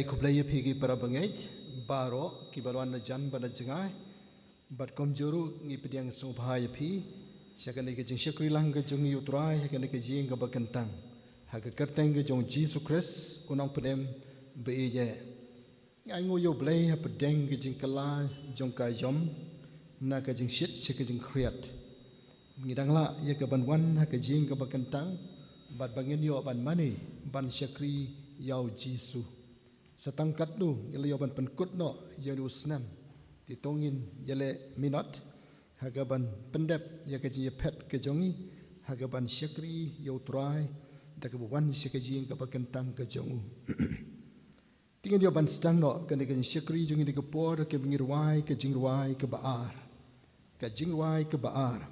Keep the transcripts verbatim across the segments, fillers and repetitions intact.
Khublei ïa phi ki para bangeit baroh kiba la wan na jan bad na jngai. Bad kumjuh ruh ngi pdiang sngewbha ïa phi sha kane ka jingshakri lang ka jong ngi, U Trai, ha kane ka jingïing kaba kyntang, ha ka kyrteng ka jong U Jisu Khrist, U Nongpynim ba ïeit. Ngi ainguh ïa U Blei hapdeng ka jingkylla jong ka aïom na ka jingshit sha ka jingkhriat. Ngi dang lah ïa ka ban wan ha ka jingïing kaba kyntang bad ba ngin ïoh ban mane ban shakri ïa U Jisu. Sa tang katno ngi la ïoh ban pynkut noh ïa une u snem, te to ngin ïaleh minot ha ka ban pyndep ïa ka jingïaphet ka jong ngi ha ka ban shakri ïa U Trai da kaba wan sha ka jingïing kaba kyntang ka jong U. Te ngin ïoh ban sdang noh kane ka jingshakri jong ngi ha kane ka por da kaba ngin rwai ka jingrwai kaba ar. Ka jingrwai kaba ar.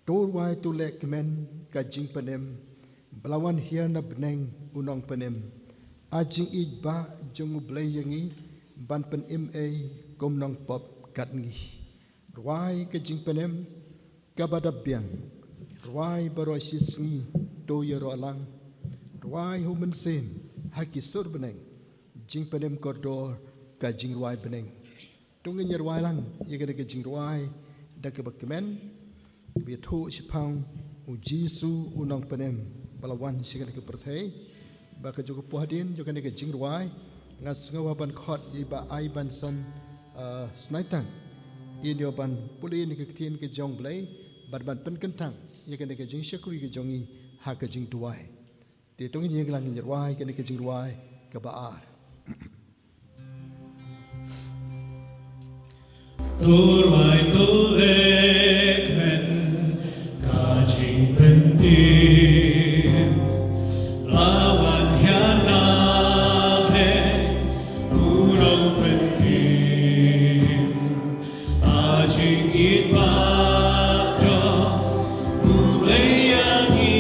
To rwai, to leh kmen, ka jingpynim ba la wan hiar na bneng, U Nongpynim. A jingïeit ba jong U Blei ïa ngi, ban pynim ei kum nongpop kat ngi. Rwai ka jingpynim kaba dap biang. Rwai baroh shi sngi, to ïaroh lang. Rwai ha U Mynsiem ha ki sur bneng. Jingpynim kordor, ka jingrwai bneng. To ngin ïa rwai lang ïa kane ka jingrwai da kaba kmen, kaba ïathuh shaphang U Jisu U Nongpynim ba la wan sha kane ka pyrthei. Bad kajuh ka por hadien jong kane ka jingrwai, nga sngew ha ban khot ïa i Bah Aibansan, ah, Snaitang, in ïoh ban pule ïa ka ktien ka jong U Blei bad ban pynkyntang ïa kane ka jingshakri ka jong ngi ha ka jingduwai. Te to ngin ïeng lang, ngin rwai kane ka jingrwai kaba ar. To rwai, to leh kmen, ka jingpynim la wan hiar na bneng, U Nongpynim. A jingïeit ba jong U Blei ïa ngi,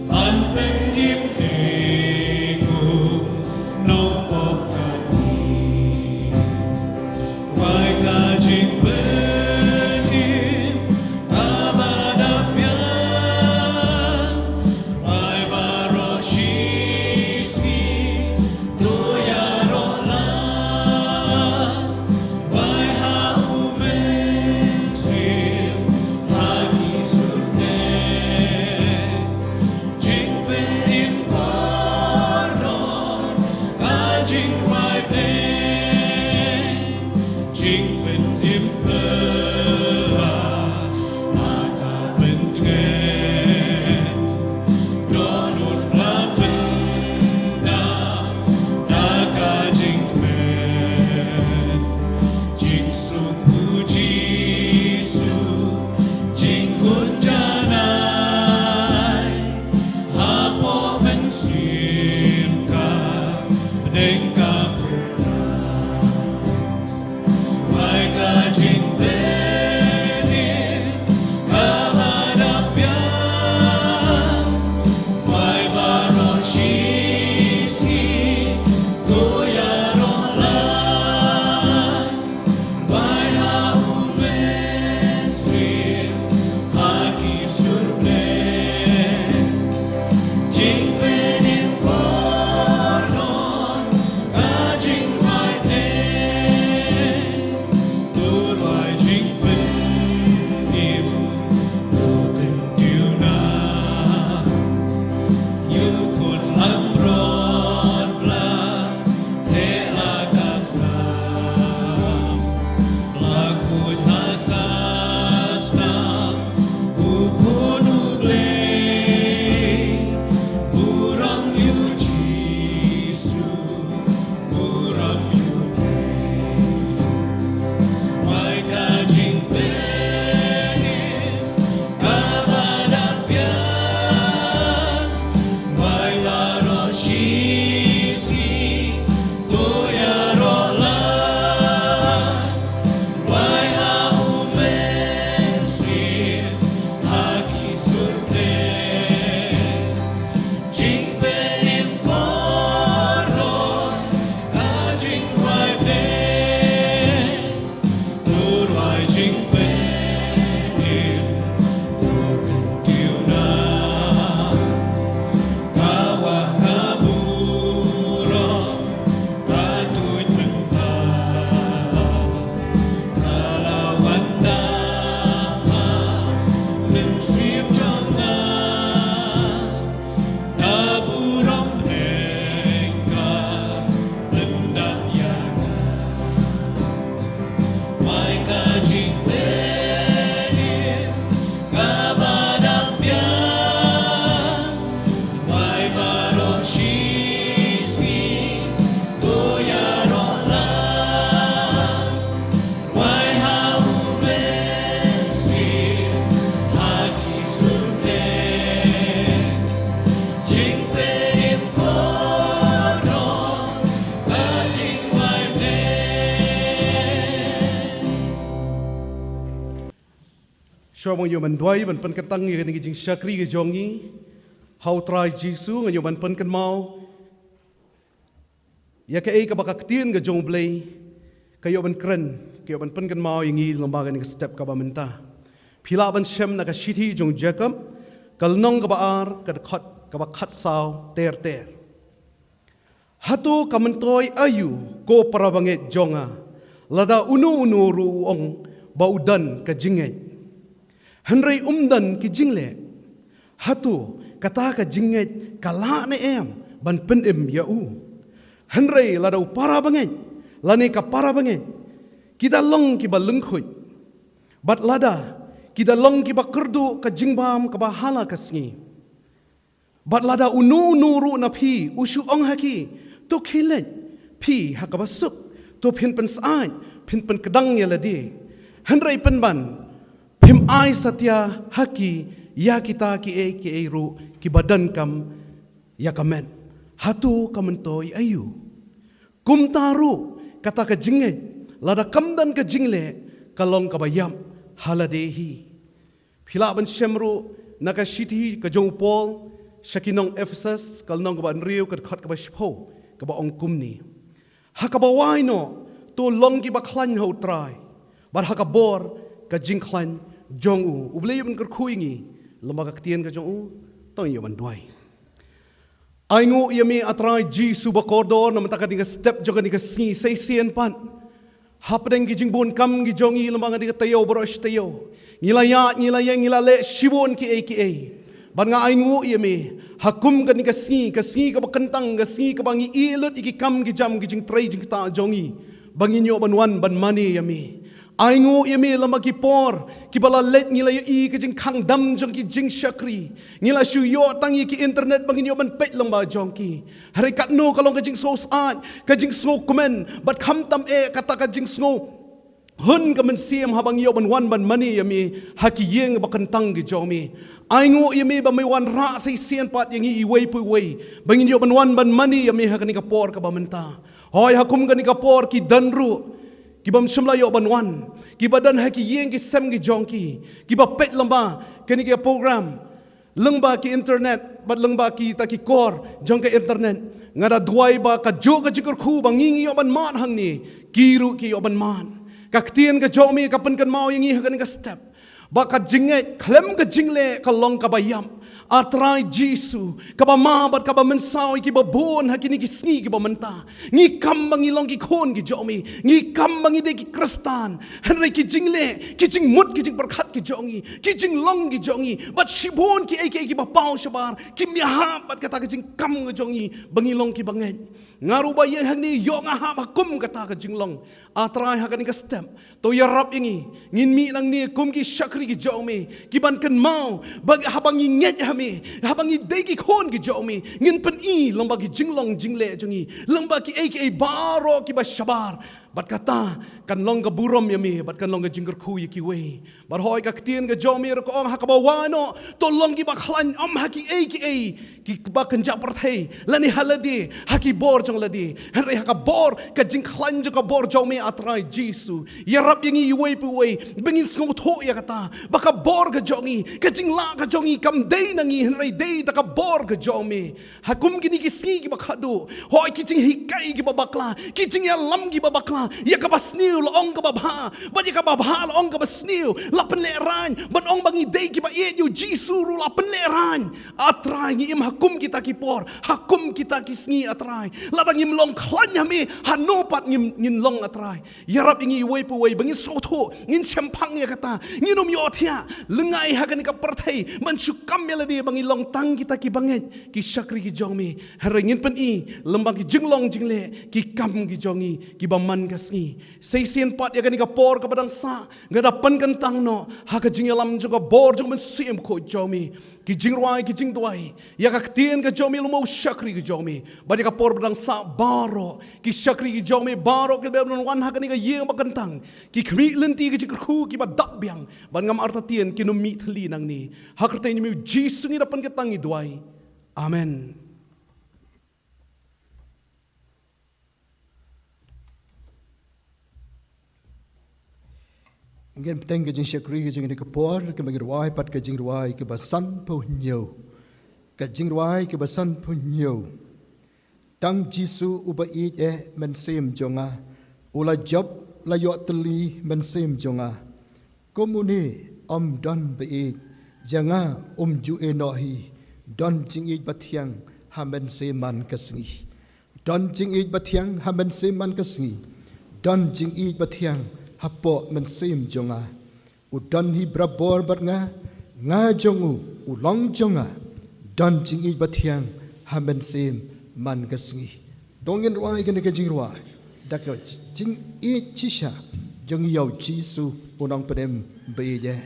ban pynim ei kum nongpop kat ngi. Rwai ka Shuwa ba ngi ïoh ban duwai ban pynkyntang ïa kane ka jingshakri ka jong ngi ha u Trai Jisu, ngi ïoh ban pynkynmaw ïa kaei kaba ka ktien ka jong U Blei ka ïoh ban kren, ka ïoh ban pynkynmaw ïa ngi lyngba kane ka step kaba mynta. Phi lah ban shem na ka shithi jong Jakob, ka lynnong kaba ar, ka dkhot kaba khatsaw ter ter. Hato ka myntoi aïu, ko para bangeit jong nga, lada uno uno ruh u ong ba u don ka jingngeit, hynrei um don ki jingleh? Hato kata ka jingngeit ka lah ne em ban pynim ïa u? Hynrei lada u para bangeit lane ka para bangeit ki da long kiba lyngkhuh, bad lada ki da long kiba kyrduh ka jingbam kaba ha la ka sngi, bad lada uno uno ruh na phi u shu ong ha ki, to khie leit phi ha kaba suk, to phin pynsyaid, phin pynkdang ïa lade, hynrei pynban phim ai satia ha ki ïa kita kiei kiei ruh kiba donkam ïa ka met, hato ka myntoi aïu? Kumta ruh kata ka jingngeit, lada kam don ka jingleh, ka long kaba ïap ha lade hi. Phi lah ban shem ruh na ka shithi ka jong u Paul sha ki nong Ephesus, ka lynnong kaba hynriew, ka dkhot kaba shiphew, kaba ong kumne: Ha kaba wai noh, to long kiba khlaiñ ha u Trai, bad ha ka bor ka jingkhlaiñ jong u. U Blei un kyrkhu ïa ngi lyngba ka ktien ka jong u. To ngin ïoh ban duwai. Ai nguh ïa me, A Trai Jisu ba kordor, namar kata ka dei ka step jong kane ka sngi, sa shisien pat, hapdeng ki jingbun kam ki jong ngi lyngba kane ka taïew baroh shi taïew, ngi la ïaid, ngi la ïeng, ngi la leh shibun kiei kiei. Bad nga ai nguh ïa me, ha kum kane ka sngi, ka sngi kaba kyntang, ka sngi kaba ngi ïeh lut ïa ki kam ki jam, ki jingtrei jingktah jong ngi, ba ngin ïoh ban wan ban mane ïa me. Ai nguh ïa me lyngba ki por kiba la leit, ngi la ïohi ka jingkhang dam jong ki jingshakri. Ngi la shu ïoh tang ïa ki internet ba ngin ïoh ban peit lyngba jong ki. Hynrei katno ka long ka jingsngewsyaid, ka jingsngewkmen, bad khamtam eh kata ka jingsngew hun ka mynsiem haba ngi ïoh ban wan ban mane ïa me ha ki ïing ba kyntang ki jong me. Ai nguh ïa me ba me wanrah sa shisien pat ïa ngi iwei pa iwei, ba ngin ïoh ban wan ban mane ïa me ha kane ka por kaba mynta. Hooid, ha kum kane ka por ki don ruh ki bym shym la ïoh ban wan, kiba don ha ki ïing ki sem ki jong ki, kiba peit lyngba kane ka program lyngba ki internet bad lyngba kita ki kor jong ka internet. Nga da duwai ba kajuh ka jingkyrkhu ba ngi ngi ïoh ban mad hangne, ki ruh ki ïoh ban mad. Ka ktien ka jong me ka pynkynmaw ïa ngi ha kane ka step ba ka jingngeit khlem ka jingleh ka long kaba ïap. A Trai Jisu, kaba ma bad kaba mynsaw ïa kiba bun ha kine ki sngi kiba mynta. Ngi kam ba ngi long ki khun ki jong me, ngi kam ba ngi dei ki Khristan, hynrei ki jingleh, ki jingmut, ki jingpyrkhat ki jong ngi, ki jinglong ki jong ngi, bad shibun kiei kiei kiba paw shabar kim ïahap bad kata ka jingkam ka jong ngi ba ngi long kiba ngeit. Nga ruh ba ïeng hangne, ïoh nga hap ha kum kata ka jinglong. A Trai, ha kane ka step, to ïarap ïa ngi. Ngin mih nangne kum ki shakri ki jong me, ki ban kynmaw ba haba ngi ngeit ha me, haba ngi dei ki khun ki jong me, ngin pyni lyngba ki jinglong jingleh jong ngi, lyngba kiei kiei baroh kiba shabar. Bad kata kan long ka burom ïa me, bad kan long ka jingkyrkhu ïa kiwei. Bad hooid, ka ktien ka jong me ruh ka ong, ha kaba wai noh, to long kiba khlaiñ, ym ha kiei kiei kiba kynja pyrthei lane ha lade, ha ki bor jong lade, hynrei ha ka bor, ka jingkhlaiñ jong ka bor jong me, A Trai Jisu. Ïarap ïa ngi iwei pa iwei ba ngin sngewthuh ïa kata, ba ka bor ka jong ngi, ka jinglah ka jong ngi kam dei na ngi, hynrei dei da ka bor ka jong me. Ha kum kine ki sngi kiba khatduh, hooid, ki jinghikai kiba bakla, ki jingïalam kiba bakla, ïa kaba sniew la ong kaba bha, bad ïa kaba bha la ong kaba sniew, la pynlehraiñ, bad ong ba ngi dei kiba ïeit ïa u Jisu ruh la pynlehraiñ. A Trai, ngi im ha kum kita ki por, ha kum kita ki sngi, A Trai. Lada ngim long khlaiñ ha me, hano pat ngim, ngin long, A Trai? Ïarap ïa ngi iwei pa iwei ba ngin sngewthuh, ngin shemphang ïa kata, ngin ym ïohthiah lyngngai ha kane ka pyrthei ban shu kam ïa lade, ba ngin long tang kita kiba ngeit, ki shakri ki jong me. Hynrei ngin pyni lyngba ki jinglong jingleh, ki kam ki jong ngi kiba man ka sngi. Sa shisien pat, ïa kane ka por kaba dang sah, nga da pynkyntang noh ha ka jingïalam jong ka bor jong u Mynsiem Bakhuid jong me, ki jingrwai, ki jingduwai, ïa ka ktien ka jong me, lyngba u shakri ka jong me, bad ïa ka por ba dang sah baroh, ki shakri ki jong me baroh kiba wan ha kane ka ïing ba kyntang, ki khmih lynti ki jingkyrkhu kiba dap biang, bad ngam artatien kin ym mih thylli nangne. Ha ka kyrteng jong me u Jisu ngi da pynkyntang, ngi duwai. Amen. Ngin bteng ka jingshakri ka jong kane ka por, ka ban rwai pat ka jingrwai kaba sanphew hynñiew. Ka jingrwai kaba sanphew hynñiew. Tang Jisu uba ïeit eh mynsiem jong nga, u la jop la ïoh tylli mynsiem jong nga. Kum une ym don ba ïeit ïa nga um ju ïeh noh hi, don jingïeit ba thiang ha mynsiem man ka sngi. Don jingïeit ba thiang ha mynsiem man ka sngi. Don jingïeit ba thiang hapoh mynsiem jong nga. U don hi barabor bad nga, nga jong u, u long jong nga. Don jingïeit ba thiang ha mynsiem man ka sngi. To ngin rwai kane ka jingrwai da ka jingïeit shisha jong ngi ïa u Jisu u nongpynim ba ïeit eh.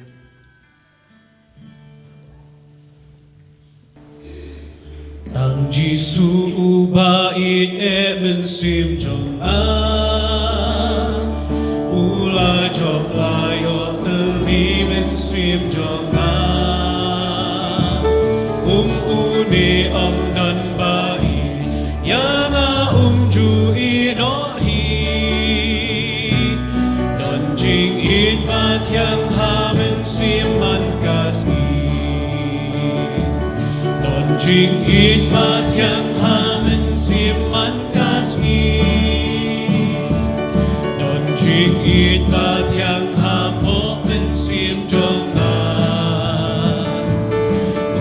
Tang Jisu uba ïeit eh mynsiem jong nga, u la jop la ïoh tylli mynsiem jong nga. Kum une ym don ba ïeit ïa nga um ju ïeh noh hi. Don jingïeit ba thiang ha mynsiem man ka sngi. Don jingïeit ba thiang ha mynsiem man ka sngi. Don jingïeit ba thiang hapoh mynsiem jong nga.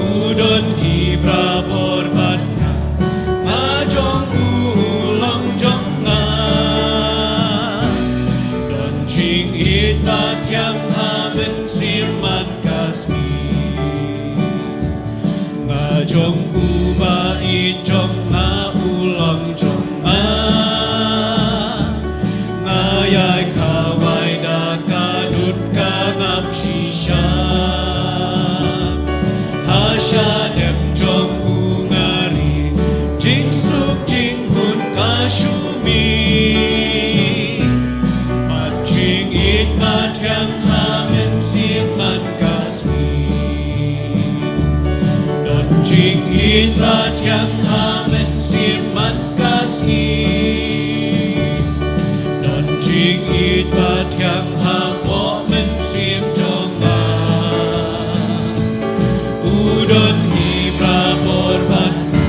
U don hi barabor bad nga, nga jong u, u long jong nga. Don jingïeit ba thiang ha mynsiem man ka sngi. Nga jong u, ba ïeit jong nga, u long jong nga. Nga ïai khawai da ka dud ka ngap shisha. Ha shadem jong u nga ri, jingsuk jinghun ka shu mih. Bad jingïeit ba thiang ha mynsiem man ka sngi. Don jingïeit ba thiang ha mynsiem man ka sngi. Don jingïeit ba thiang hapoh mynsiem jong nga. U don hi barabor bad nga,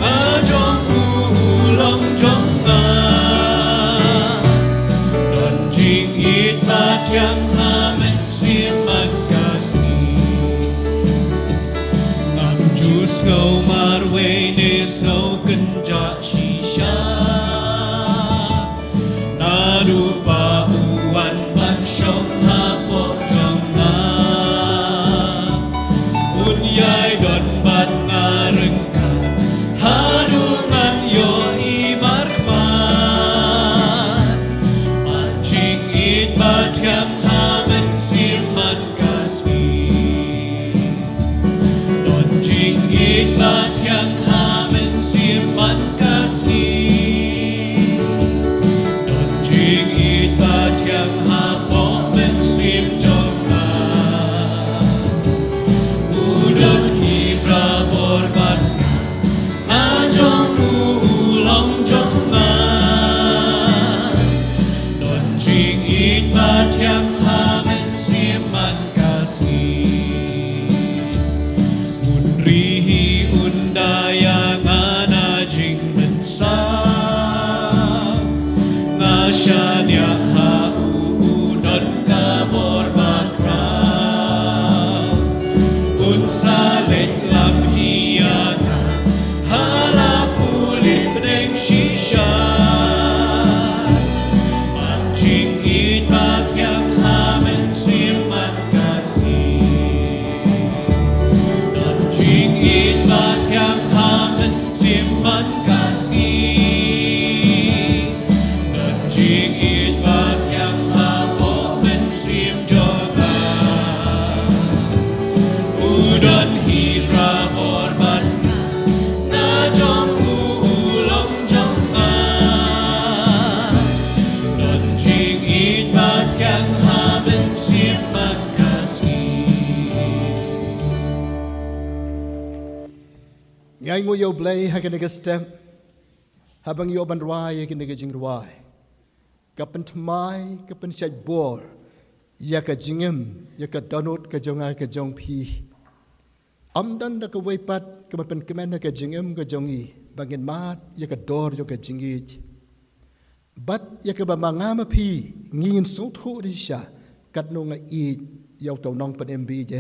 nga jong u, u long jong nga. Don jingïeit ba thiang ha mynsiem man ka sngi. Ngam ju sngew marwei ne sngew kynjah shisha. Naduh ba u wan ban shong hapoh jong nga. Un ïai don bad nga ryngkat haduh ngan ïohi markhmat. Bad jingïeit ba thiang ha mynsiem man ka sngi. Don jingïeit ba thiang ha mynsiem man ka sngi. Don jingïeit ba thiang hapoh mynsiem jong nga. U don hi barabor bad nga, nga jong u, u long jong nga. Don jingïeit ba thiang ha mynsiem man ka sngi. Un ri hi, un da ïa nga na jingmynsaw. Nga shaniah ha u, u don ka bor bakhraw. Un sa leit lam hi ïa nga ha la pule bneng shisha. Bad jingïeit ba thiang ha mynsiem man ka sngi. Don jingïeit ba thiang ha mynsiem man ka sngi. Don jingïeit ba thiang hapoh mynsiem jong nga. U don hi barabor bad nga, nga jong u, u long jong nga. Don jingïeit ba thiang ha mynsiem man ka sngi. Ngi ainguh ïa U Blei ha kane ka step, haba ngi ïoh ban rwai ïa kane ka jingrwai. Ka pynthymmai, ka pynshait bor, ïa ka jingim, ïa ka dohnud ka jong nga ka jong phi. Ym don da kawei pat kaba pynkmen ha ka jingim ka jong ngi ba ngin mad ïa ka dor jong ka jingïeit. Bad ïa kaba ma nga ma phi ngin sngewthuh da shisha katno nga ïeit ïa uto u nongpynim ba ïeit.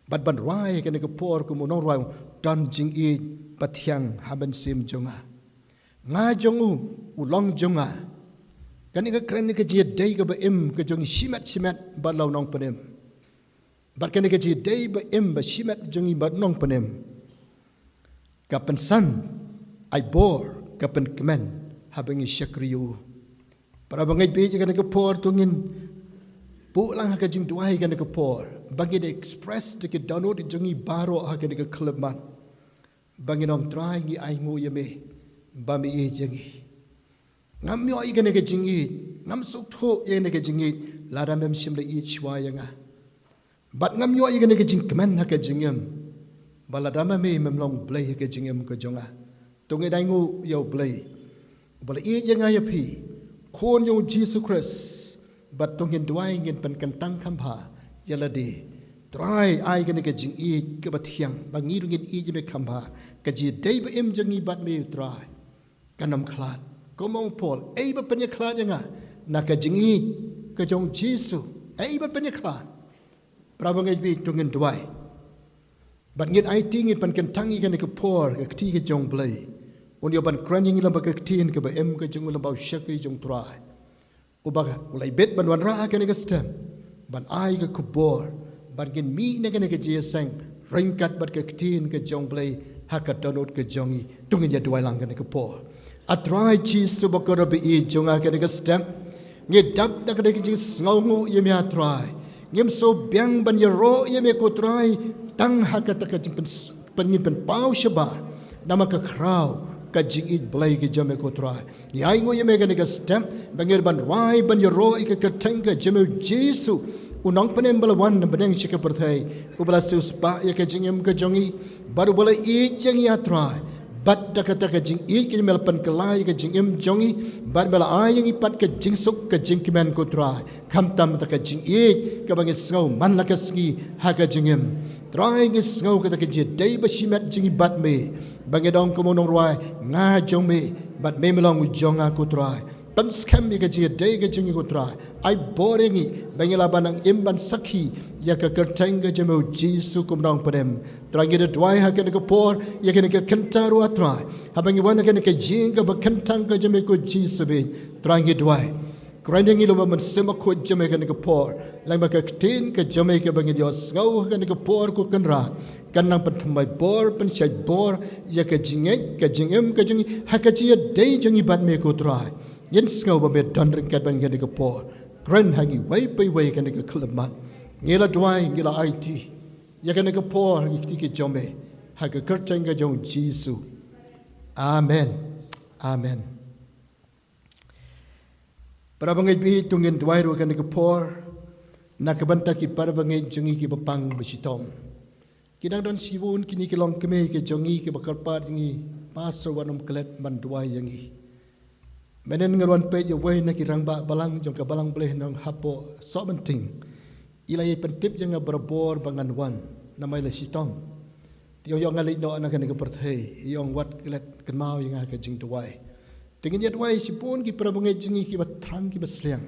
Bad ban rwai ha kane ka por kum u nongrwai, don jingïeit ba thiang ha mynsiem jong nga. Nga jong u, u long jong nga. Kane ka kren ka jingïadei kaba im ka jong ngi shimet shimet bad la u nongpynim. Bad kane ka jingïadei ba im ba shimet jong ngi bad u nongpynim, ka pynsan ai bor, ka pynkmen haba ngi shakri ïa u. Para bangeit ba ïeit, ha kane ka por to ngin buh lang ha ka jingduwai ha kane ka por ba ngin express da ki dohnud jong ngi baroh ha kane ka khyllipmat. Ba ngin ong, Trai, ngi ainguh ïa me ba me ïeit ïa ngi. Ngam ïoh ïa kane ka jingïeit, ngam sngewthuh ïa kane ka jingïeit lada mem shym la ïeit shuwa ïa nga. Bad ngam ïoh ïa kane ka jingkmen ha ka jingim ba lada ma me mem long Blei ha ka jingim ka jong nga. To ngin ainguh ïa u Blei uba la ïeit ïa nga ïa phi, Khun jong u Jisu Khrist. Bad to ngin duwai, ngin pynkyntang kham bha ïa lade. Trai, ai kane ka jingïeit kaba thiang ba ngi ruh ngin ïeit ïa me kham bha. Ka jingïadei ba im jong ngi bad me, Trai, kan ym khlad. Kum u Paul, ei ba pynïakhlad ïa nga na ka jingïeit ka jong u Jisu. Ei ba pynïakhlad. Para bangeit ba ïeit, to ngin duwai. Bad ngin aiti, ngin pynkyntang ïa kane ka por ha ka kti ka jong u Blei. Un ïoh ban kren ïa ngi lyngba ka ktien kaba im ka jong u, lyngba u shakri jong u Trai. Uba u la ibit ban wanrah ha kane ka step ban ai ka khubor, bad ngin mih na kane ka jingïaseng ryngkat bad ka ktien ka jong u Blei ha ka dohnud ka jong ngi. To ngin ïa duwai lang ha kane ka por. A Trai Jisu bakordor ba ïeit jong nga, ha kane ka step ngi dap da kane ka jingsngewnguh ïa me, a Trai. Ngim sngewbiang ban ïaroh ïa me, ko Trai, tang ha kata ka jingpyn- pyn- ngin pynpaw shabar namar ka khraw ka jingïeit Blei ka jong me, ko Trai. Ngi ainguh ïa me ha kane ka step ba ngi dei ban rwai ban ïaroh ïa ka kyrteng ka jong me, u Jisu, u nongpynim ba la wan na bneng sha ka pyrthei, uba la siewspah ïa ka jingim ka jong ngi bad uba la ïeit ïa ngi, a Trai. Bad da kata ka jingïeit ka jong me la pynkylla ïa ka jingim jong ngi bad me la ai ïa ngi pat ka jingsuk ka jingkmen, ko Trai. Khamtam kata ka jingïeit kaba ngi sngew man la ka sngi ha ka jingim. Trai, ngi sngew kata ka jingïadei ba shimet jong ngi bad me, ba ngi ong kum u nongrwai, nga jong me bad me, me long u jong nga, ko Trai. Pynskhem ïa ka jingïadei ka jong ngi, ko Trai. Ai bor ïa ngi ba ngin lah ban nang im ban sakhi ïa ka kyrteng ka jong me, u Jisu, kum u nongpynim. Trai, ngi da duwai ha kane ka por ïa kane ka kynta ruh, a Trai, haba ngi wan ha kane ka ïing kaba kyntang ka jong me, ko Jisu beit. Trai, ngi duwai, kren ïa ngi lyngba u Mynsiem Bakhuid jong me ha kane ka por, lyngba ka ktien ka jong me kaba ngin ïohsngew ha kane ka por, ko Kynrad, kan nang pynthymmai bor, pynshai bor ïa ka jingngeit ka jingim ka jong ngi ha ka jingïadei jong ngi bad me, ko Trai. Ngin sngew ba me don ryngkat bad ngi ha kane ka por. Kren ha ngi iwei pa iwei ha kane ka khyllipmat. Ngi la duwai, ngi la aiti ïa kane ka por ha ki kti ki jong me, ha ka kyrteng ka jong u Jisu. Amen. Amen. Para bangeit ba ïeit, to ngin duwai ruh ha kane ka por na ka bynta ki para bangeit jong ngi kiba pang ba shitom. Ki dang don shibun kine ki longkmie ki jong ngi kiba kyrpad ïa ngi, Pastor, wat nym klet ban duwai ïa ngi. Mynhynnin nga wan peit ïa uwei na ki rangbah balang jong ka balang Blei na nong hapoh Sohmynting. I la ïai pyntip ïa nga barabor ba ngan wan namar i la shitom. Te i ong, ïoh, nga leit noh na kane ka pyrthei. I ong, wat klet, kynmaw ïa nga ha ka jingduwai. Te ngin ïa duwai shibun ki para bangeit jong ngi kiba thrang kiba sliang.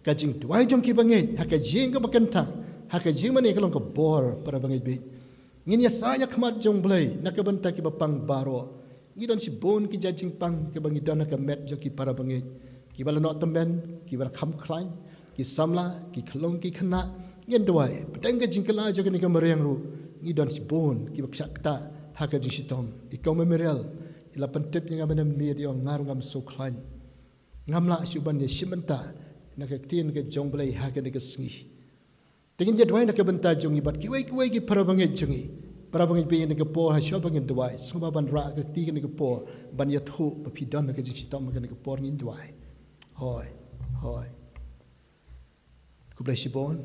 Ka jingduwai jong ki bangeit ha ka ïing kaba kyntang, ha ka ïing mane, ka long ka bor, para bangeit ba ïeit. Ngin ïa sah ïa khmat jong u Blei na ka bynta kiba pang baroh. Ngi don shibun ki jait jingpang kiba ngi don ha ka met jong ki para bangeit, kiba la noh tymmen, kiba la kham khlaiñ, ki samla, ki khyllung ki khynnah. Ngin duwai, pdeng ka jingkylla jong kane ka mariang ruh, ngi don shibun kiba shah ktah ha ka jingshitom. I kong Memorial i la pyntip ïa nga mynhynnin, i ong, nga ruh ngam sngewkhlaiñ, ngam lah shuh ban ïashim bynta na ka ktien ka jong u Blei ha kane ka sngi. Te ngin ïa duwai na ka bynta jong ngi bad kiwei kiwei ki para bangeit jong ngi. Para bangeit ba ïeit, ha kane ka por, ha shuwa ba ngin duwai, sngewbha ban rah ka kti ha kane ka por ban ïathuh ba phi don ha ka jingshitom ha kane ka por. Ngin duwai. Hooid, hooid. Khublei shibun.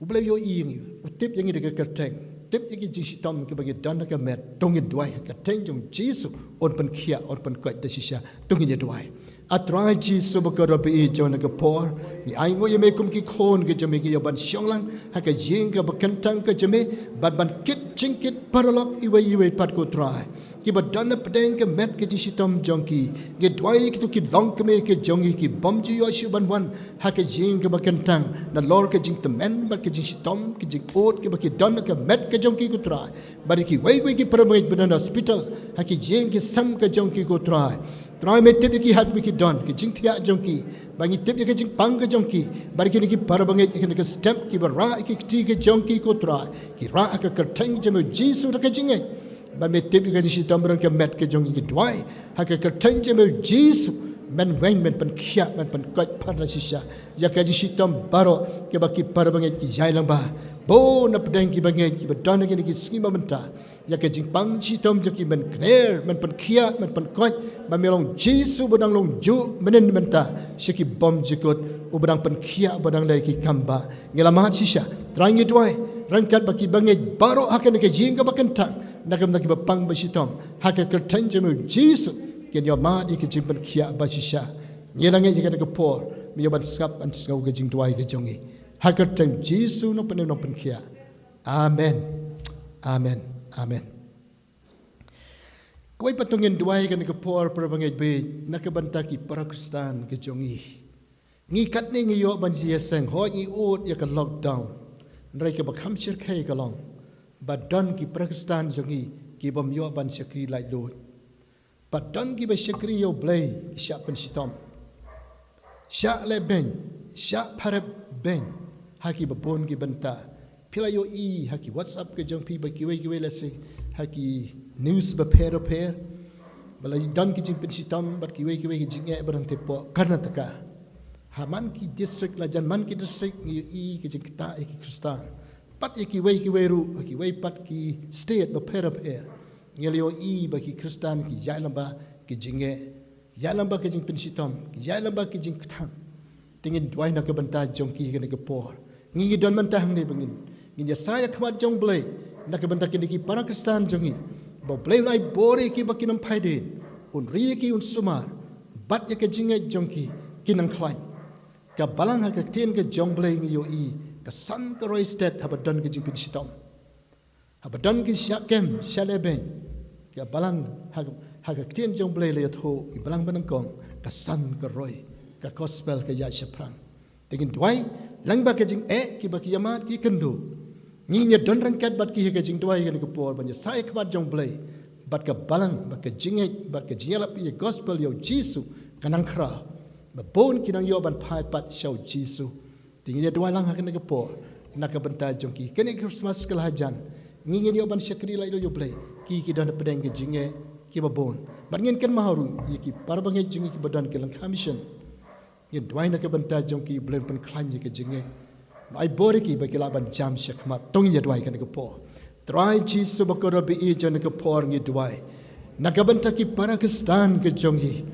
U Blei u ïohi ïa ngi, u tip ïa ngi da ka kyrteng. tip ïa ki jingshitom kiba ngi don ha ka met, to ngin duwai ha ka kyrteng jong u Jisu, un pynkhiah, un pynkoit da shisha, to ngin ïa duwai. A Trai Jisu ba kordor ba ïeit, jong na ka por ngi ainguh ïa me kum ki khun ka jong me, ngi ïoh ban shong lang ha ka ïing kaba kyntang ka jong me, bad ban kit jingkit paralok iwei ïa iwei pat, ko Trai, kiba don na pdeng ka met ka jingshitom jong ki. Ngi duwai ïa kito ki longkmie ka jong ngi, ki bym ju ïoh shuh ban wan ha ka ïing kaba kyntang nalor ka jingtymmen bad ka jingshitom, ka jingud kiba ki don ha ka met ka jong ki, ko Trai. Bad ïa kiwei kiwei ki para bangeit ba don ha hospital, ha ki ïing ki sem ka jong ki, ko Trai. Trai, me tip ïa ki ha kaba ki don, ka jingthiah jong ki. Bad ngi tip ïa ka jingpang ka jong ki. Bad ïa kine ki para bangeit, ïa kine ki step kiba rah ïa ki kti ka jong ki, ko Trai, ki rah ha ka kyrteng jong me u Jisu da ka jingngeit. Bad me tip ïa ka jingshitom ba don ha ka met ka jong ki. Ngi duwai ha ka kyrteng jong me u Jisu, men weng, men pynkhiah, men pynkoit pat da shisha ïa ka jingshitom baroh kiba ki para bangeit ki ïaid lyngba. Bun na pdeng ki bangeit kiba don ha kine ki sngi ba mynta, ïa ka jingpang shitom jong ki men kner, men pynkhiah, men pynkoit, ba me long Jisu uba dang long juh mynhynnin mynta sha ki bymjukut, uba dang pynkhiah, uba dang leh ki kam ba ngi la mad shisha. Trai, ngi duwai ryngkat bad ki bangeit baroh ha kane ka ïing kaba kyntang, na ka bynta kiba pang ba shitom, ha ka kyrteng jong me u Jisu, kin ïoh mad ïa ka jingpynkhiah ba shisha. Ngi la ngeit ïa kane ka por me ïoh ban sngap, ban sngew ka jingduwai ka jong ngi, ha ka kyrteng Jisu, nongpynim, nongpynkhiah. Amen. Amen. Amen. Kawei pat, to ngin duwai kane ka por, para bangeit ba ïeit, na ka bynta ki para Khristan ka jong ngi. Ngi katne ngi ïoh ban ïaseng, hooid ngi ud ïa ka lockdown, hynrei kaba kham shyrkhei ka long ba don ki para Khristan jong ngi ki bym ïoh ban shakri laitluid. Bad don kiba shakri ïa U Blei, shah pynshitom, shah leh beiñ, shah pharep beiñ ha kiba bun ki bynta. Phi la ïohi ha ki WhatsApp ka jong phi, bad kiwei kiwei, lehse ha ki news bapher bapher, ba la don ki jingpynshitom bad kiwei kiwei ki jingeh ba dang tei hapoh Karnataka. Ha man ki district, la jan man ki district, ngi ïohi ka jingktah ïa ki Khristan. Bad ïa kiwei kiwei ruh ha kiwei pat ki state bapher bapher, ngi la ïohi ba ki Khristan ki ïaid lyngba ki jingeh, ki ïaid lyngba ki jingpynshitom, ki ïaid lyngba ki jingkthang. Te ngin duwai na ka bynta jong ki kane ka por. Ngi, ngi don mynta hangne ba ngin, ngin ïasaid ha khmat jong U Blei na ka bynta kine ki para Khristan jong ngi, ba U Blei un ai bor ïa ki, ba kin ym phai dien, un ri ïa ki, un sumar, bad ïa ka jingngeit jong ki kin nang khlaiñ. Ka balang, ha ka ktien ka jong U Blei ngi ïohi, ka san ka roi stet haba don ka jingpynshitom. Haba don ki shah kem, shah leh beiñ, ka balang ha, ha ka ktien jong U Blei la ïathuh, ki balang ba nyngkong, ka san ka roi, ka gospel ka ïaid shaphrang. Te ngin duwai lyngba ka jingeh, kiba ki ïamad ki kynduh, ngin ïadon ryngkat bad ki ha ka jingduwai kane ka por, ban ïasaid ha khmat jong U Blei, bad ka balang, bad ka jingngeit, bad ka jingïalap ïa ka gospel, ïa U Jisu, kan nang khraw, ba bun kin nang ïoh ban phai pat sha U Jisu. Te ngin ïa duwai lang ha kane ka por na ka bynta jong ki. Kane ka Christmas ka la hajan, ngi, ngin ïoh ban shakri laitluid ïa U Blei, ki, ki don hapdeng ka jingeh kiba bun. Bad ngin kynmaw ruh ïa ki para bangeit jong ngi kiba don ha ki lyngkha mission. Ngin duwai na ka bynta jong ki, U Blei un pynkhlaiñ ïa ka jingngeit, un ai bor ïa ki ba ki lah ban jam sha khmat. To ngin ïa duwai kane ka por. Trai Jisu ba kordor ba ïeit, jong kane ka por ngi duwai na ka bynta ki para Khristan ka jong ngi,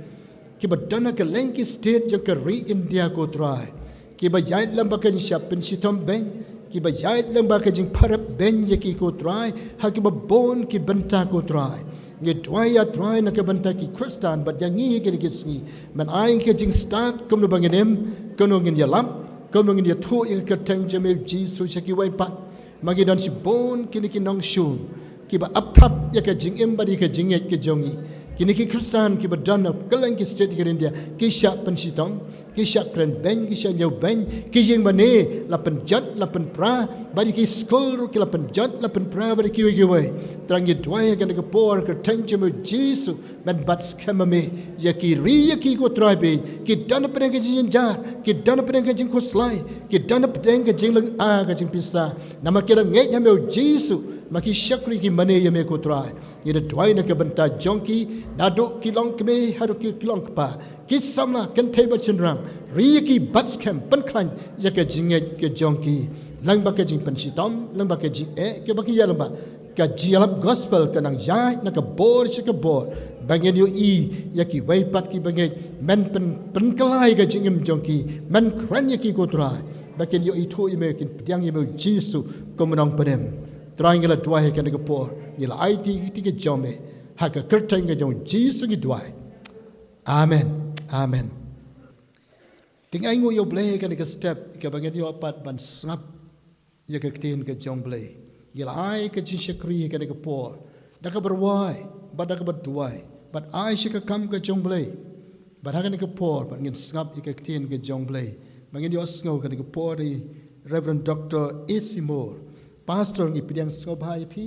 kiba don ha kylleng ki state jong ka ri India, ko Trai, kiba ïaid lyngba ka jingshah pynshitom beiñ, kiba ïaid lyngba ka jingpharep beiñ ïa ki, ko Trai, ha kiba bun ki bynta, ko Trai. Ngi duwai, A Trai, na ka bynta ki Khristan bad ïa ngi ha kine ki sngi. Men ai ka jingstad kumno ba ngin im, kumno ngin ïalap, kumno ngin ïathuh ïa ka kyrteng jong me U Jisu sha kiwei pat. Ma ngi don shibun kine ki nongshun kiba ap thap ïa ka jingim bad ïa ka jingngeit ka jong ngi. Kine ki Khristan kiba don ha kylleng ki state ka ri India, ki shah pynshitom, ki shah kren beiñ, ki shah ñiew beiñ, ki ïing mane la pynjot, la pynpra, bad ïa ki skul ruh ki la pynjot, la pynpra, bad ïa kiwei kiwei. Trai, ngi duwai ha kane ka por, ha ka kyrteng jong me U Jisu, men bat skhem ma me ïa ki, ri ïa ki, ko Trai, ba ki don hapdeng ka jingjynjar, ki don hapdeng ka jingkhuslai, ki don hapdeng ka jinglynga ka jingpisa. Namar ki la ngeit ha me U Jisu, ma ki shakri, ki mane ïa me, ko Trai. Ngi da duwai na ka bynta jong ki, naduh ki longkmie haduh ki, ki longkpa, ki samla kynthei bad shynrang, ri ïa ki, bat skhem, pynkhlaiñ ïa ka jingngeit ka jong ki. Lyngba ka jingpynshitom, lyngba ka jingeh kaba ki ïaid lyngba, ka jingïalap gospel kan nang ïaid na ka bor sha ka bor, ba ngin ïohi ïa kiwei pat ki bangeit, men pyn, pynkylla ïa ka jingim jong ki, men kren ïa ki, ko Trai, ba kin ïohi, ïathuh ïa me, kin pdiang ïa me U Jisu kum u nongpynim. Trai, ngi la duwai ha kane ka por, ngi la aiti kti ka jong me, ha ka kyrteng ka jong Jisu ngi duwai. Amen. Amen. Te ngi ainguh ïa U Blei ha kane ka step kaba ngin ïoh pat ban sngap ïa ka ktien ka jong U Blei. Ngi la ai ka jingshakri ha kane ka por da kaba rwai bad da kaba duwai bad ai sha ka kam ka jong U Blei. Bad ha kane ka por bad ngin sngap ïa ka ktien ka jong U Blei. Ba ngin ïohsngew ha kane ka por ïa i Reverend Doctor A C Moore, Pastor, ngi pdiang sngewbha ïa phi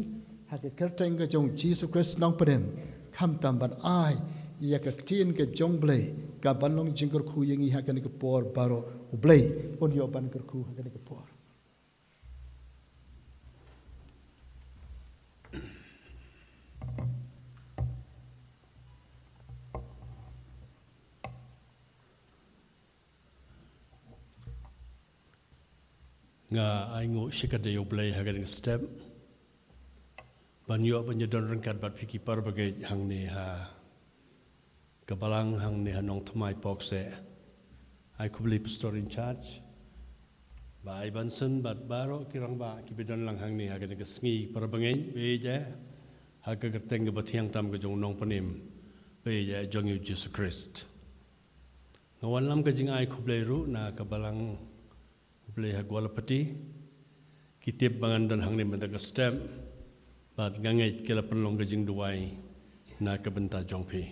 ha ka kyrteng ka jong Jisu Khrist Nongpynim, khamtam ban ai ïa ka ktien ka jong U Blei kaban long jingkyrkhu ïa ngi ha kane ka por baroh. U Blei un ïoh ban kyrkhu ha kane ka por. Nga ainguh shikatdei ïa U Blei ha kane ka step ban ïoh ban ïadon ryngkat bad phi ki para bangeit hangne ha ka balang hangne ha Nongthymmai Phongseh. Ai khublei Pastor in charge, Bah Ivanson bad baroh ki rangbah kiba don lang hangne ha kane ka sngi, para bangeit, bad ïa ha ka kyrteng kaba thiang tam ka jong U Nongpynim bad ïa jong U Jisu Khrist. Nga wanlam ka jingai khublei ruh na ka balang U Blei ha Gwalapati. Ki tip ba ngan don hangne mynta ka step bad nga ngeit ki la pynlong ka jingduwai na ka bynta jong phi.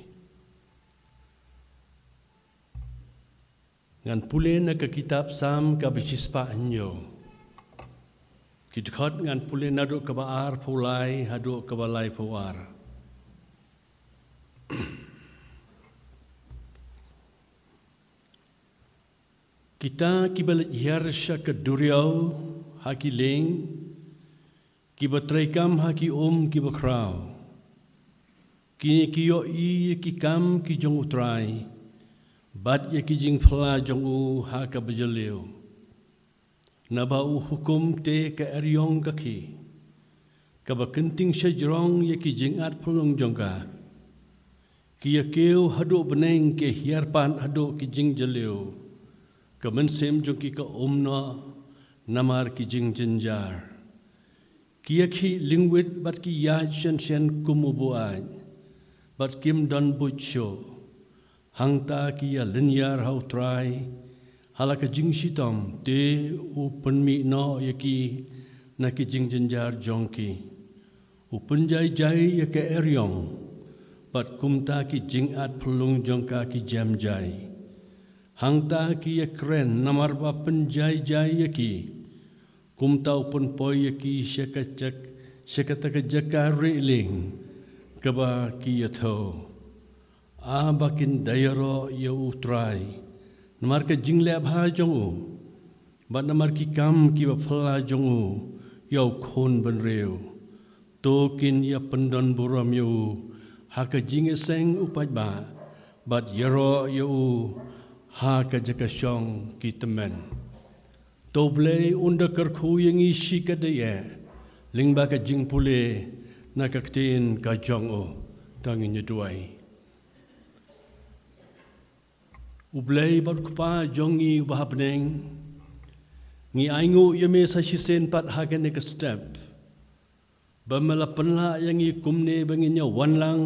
Ngan pule na ka kitab Salm kaba shispah hynñiew. Ki dkhot ngan pule naduh kaba arphew lai haduh kaba laiphew ar. Kita kiba leit hiar sha ka duriaw ha ki lieng, kiba treikam ha ki um kiba khraw, kine ki ïohi ïa ki kam ki jong U Trai bad ïa ki jingphylla jong u ha kaba jylliew. Naba u hukum te ka eriong ka khih, kaba kynting shajrong ïa ki jingat phyllung jong ka. Ki ïa kiew haduh bneng, ki hiar pat haduh ki jingjylliew. Ka mynsiem jong ki ka um noh namar ki jingjynjar. Ki ïa khih lyngwit bad ki ïaid shen shen kum u buaid, bad kim don buit shuh. Hangta ki ïa lynñiar ha U Trai ha la ka jingshitom, te u pynmih noh ïa ki na ki jingjynjar jong ki. U pynjai jai ïa ka eriong, bad kumta ki jingat phyllung jong ka ki jem jai. Hangta ki ïa kren namar ba pynjai jai ïa ki. Kumta u pynpoi ïa ki sha ka jak, sha kata ka jaka rieh lieng kaba ki ïa thew. A ba kin da ïaroh ïa U Trai namar ka jingleh bha jong u, bad namar ki kam kiba phylla jong u ïa u khun bynriew. To kin ïa pyndon burom ïa u ha ka jingïaseng u paidbah, bad ïaroh ïa u ha ka jaka shong ki tymmen. To U Blei un da kyrkhu ïa ngi shikatdei eh lyngba ka jingpule na ka ktien ka jong u. To ngin ïa duwai. U Blei bad Kpa jong ngi uba ha bneng, ngi ainguh ïa me sa shisien pat ha kane ka step ba me la pynlah ïa ngi kumne ba ngin ïa wan lang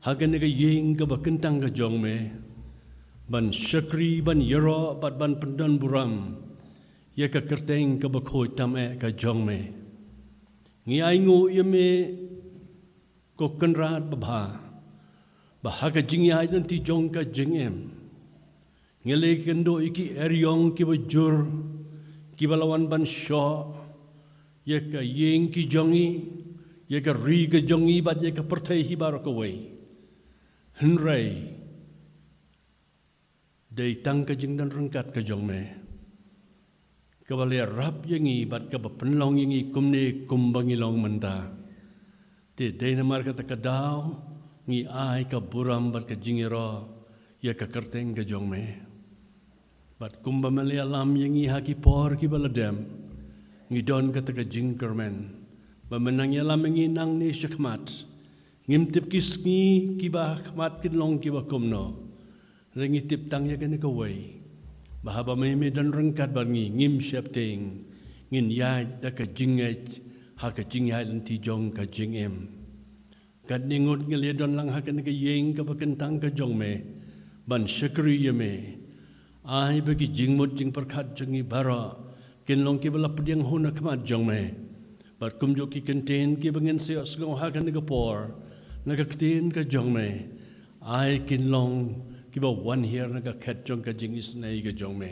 ha kane ka ïing kaba kyntang ka jong me, ban shakri, ban ïaroh bad ban pyndon burom ïa ka kyrteng kaba khuid tam eh ka jong me. Ngi ainguh ïa me, ko Kynrad babha, ba ha ka jingïaid lynti jong ka jingim, ngi la ïakynduh ïa ki eriong kiba jur, kiba la wan ban shoh ïa ka ïing ki jong ngi, ïa ka ri ka jong ngi bad ïa ka pyrthei hi baroh kawei. Hynrei dei tang ka jingdon ryngkat ka jong me kaba la ïarap ïa ngi bad kaba pynlong ïa ngi kumne kumba ngi long mynta. Te dei namar kata ka daw ngi ai ka burom bad ka jingïaroh ïa ka kyrteng ka jong me. Bad kumba me la ïalam ïa ngi ha ki por kiba la dep, ngi don kata ka jingkyrmen ba me nang ïalam ïa ngi nangne shakhmat. Ngim tip ki sngi kiba ha khmat kin long kiba kumno. Hynrei ngi tip tang ïa kane kawei, ba haba me, me don ryngkat bad ngi, ngim sheptieng, ngin ïaid da ka jingngeit ha ka jingïaid lynti jong ka jingim. Katne ngut ngi la ïadon lang ha kane ka ïing kaba kyntang ka jong me ban shakri ïa me. Ai ba ki jingmut jingpyrkhat jong ngi baroh kin long kiba la pdiang hun ha khmat jong me. Bad kumjuh ki kyntien kiba ngin sa ïohsngew ha kane ka por na ka ktien ka jong me, ai kin long kiba wan hiar na ka khet jong ka jingisynei ka jong me.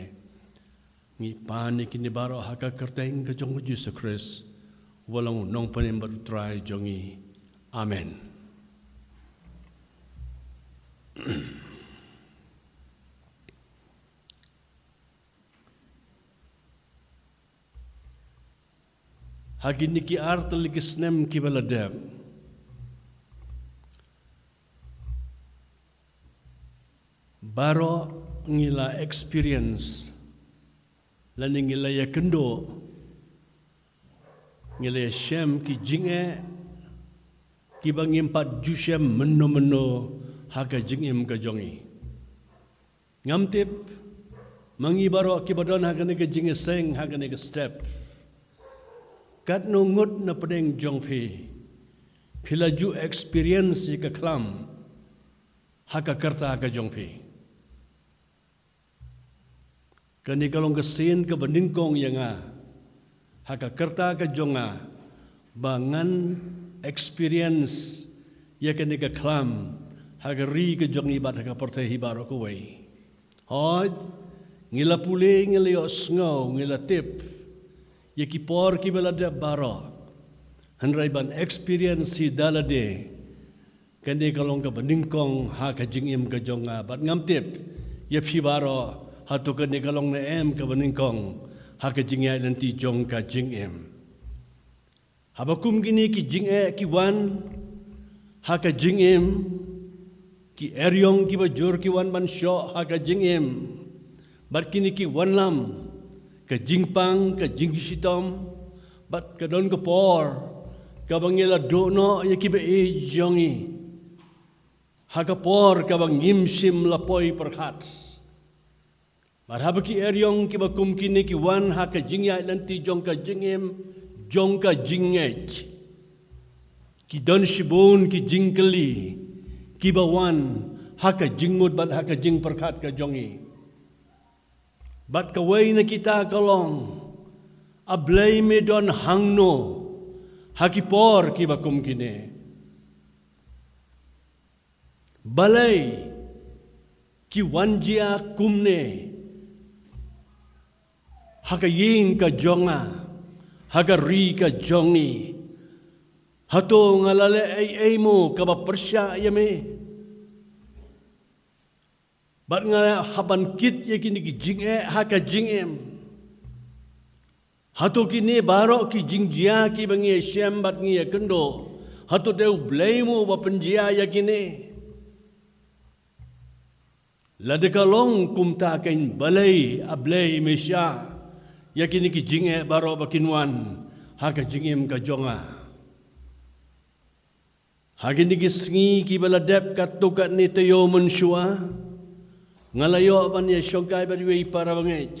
Ngi pan ïa kine baroh ha ka kyrteng ka jong u Jisu Khrist, uba long u Nongpynim bad u Trai jong ngi. Amen. Ha kine ki ar tylli ki snem kiba la dep, baroh ngi la experience, lane ngi la ïakynduh, ngi la ïashem ki jingeh kiba ngim pat ju shem mynno mynno ha ka jingim ka jong ngi. Ngam tip ma ngi baroh kiba don ha kane ka jingïaseng, ha kane ka step, katno ngut na pdeng jong phi, phi la ju experience ïa ka khlam ha ka kyrta ka jong phi. Kane ka long ka sien kaba nyngkong ïa nga ha ka kyrta ka jong nga, ba ngan experience ïa kane ka khlam ha ka ri ka jong ngi bad ha ka pyrthei hi baroh kawei. Hooid, ngi la pule, ngi la ïohsngew, ngi la tip ïa ki por kiba la dep baroh, hynrei ban experience hi da lade, kane ka long kaba nyngkong ha ka jingim ka jong nga. Bad ngam tip ïa phi baroh, hato kane ka long ne em kaba nyngkong ha ka jingïaid lynti jong ka jingim. Haba kum kine ki jingeh ki wan ha ka jingim, ki eriong kiba jur ki wan ban shoh ha ka jingim, bad kine ki wanlam, ka jingpang, ka jingshitom, bad ka don ka por kaba ngi la duh noh ïa kiba ïeit jong ngi ha ka por kaba ngim shym la poi pyrkhat. Bad haba ki eriong kiba kum kine ki wan ha ka jingïaid lynti jong ka jingim, jong ka jingngeit, ki don shibun ki jingkylli kiba wan ha ka jingmut bad ha ka jingpyrkhat ka jong ngi. Bad kawei na kita ka long, A Blei me don hangno ha ki por kiba kum kine? Balei ki wan jia kumne ha ka ïing ka jong nga, ha ka ri ka jong ngi? Hato nga la leh ei ei mo kaba pyrshah ïa me? Bad nga hap ban kit ïa kine ki jingeh ha ka jingim. Hato kine baroh ki jingjia kiba ngi ïashem bad ngi ïakynduh, hato dei U Blei mo uba pynjia ïa kine? Lada ka long kumta, kan balei A Blei me shah ïa kine ki jingeh baroh ba kin wan ha ka jingim ka jong nga? Ha kine ki sngi kiba la dep katto katne taïew mynshuwa, nga la ïoh ban ïashongkai bad iwei i para bangeit.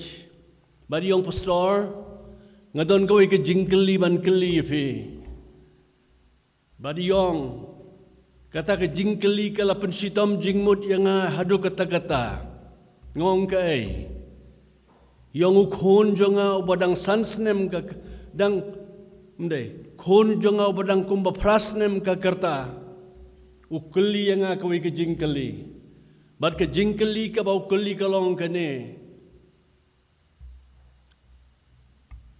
Bad i ong, Pastor, nga don kawei ka jingkylli ban kylli ïa phi. Bad i ong, kata ka jingkylli ka la pynshitom jingmut ïa nga haduh katta katta. Nga ong, kaei? I ong, u khun jong nga uba dang san snem ka, dang, ym dei, khun jong nga uba dang kumba phra snem ka rta, u kylli ïa nga kawei ka jingkylli. Bad ka jingkylli kaba u kylli ka long kane: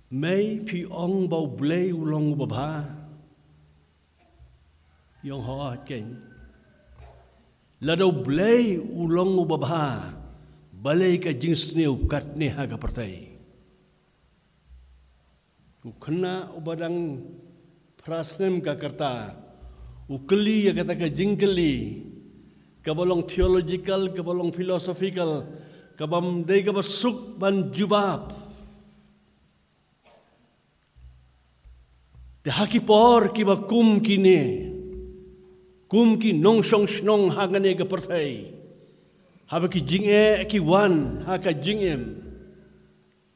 Mei, phi ong ba U Blei u long uba bha? I ong, hooid keiñ. Lada U Blei u long uba bha, balei ka jingsniew katne ha ka pyrthei? U khynnah uba dang phra snem ka rta, u kylli ïa kata ka jingkylli kaba long theological, kaba long philosophical, kaba ym dei kaba suk ban jubab. Te ha ki por kiba kum kine, kum ki nongshong shnong ha kane ka pyrthei, haba ki jingeh ki wan ha ka jingim,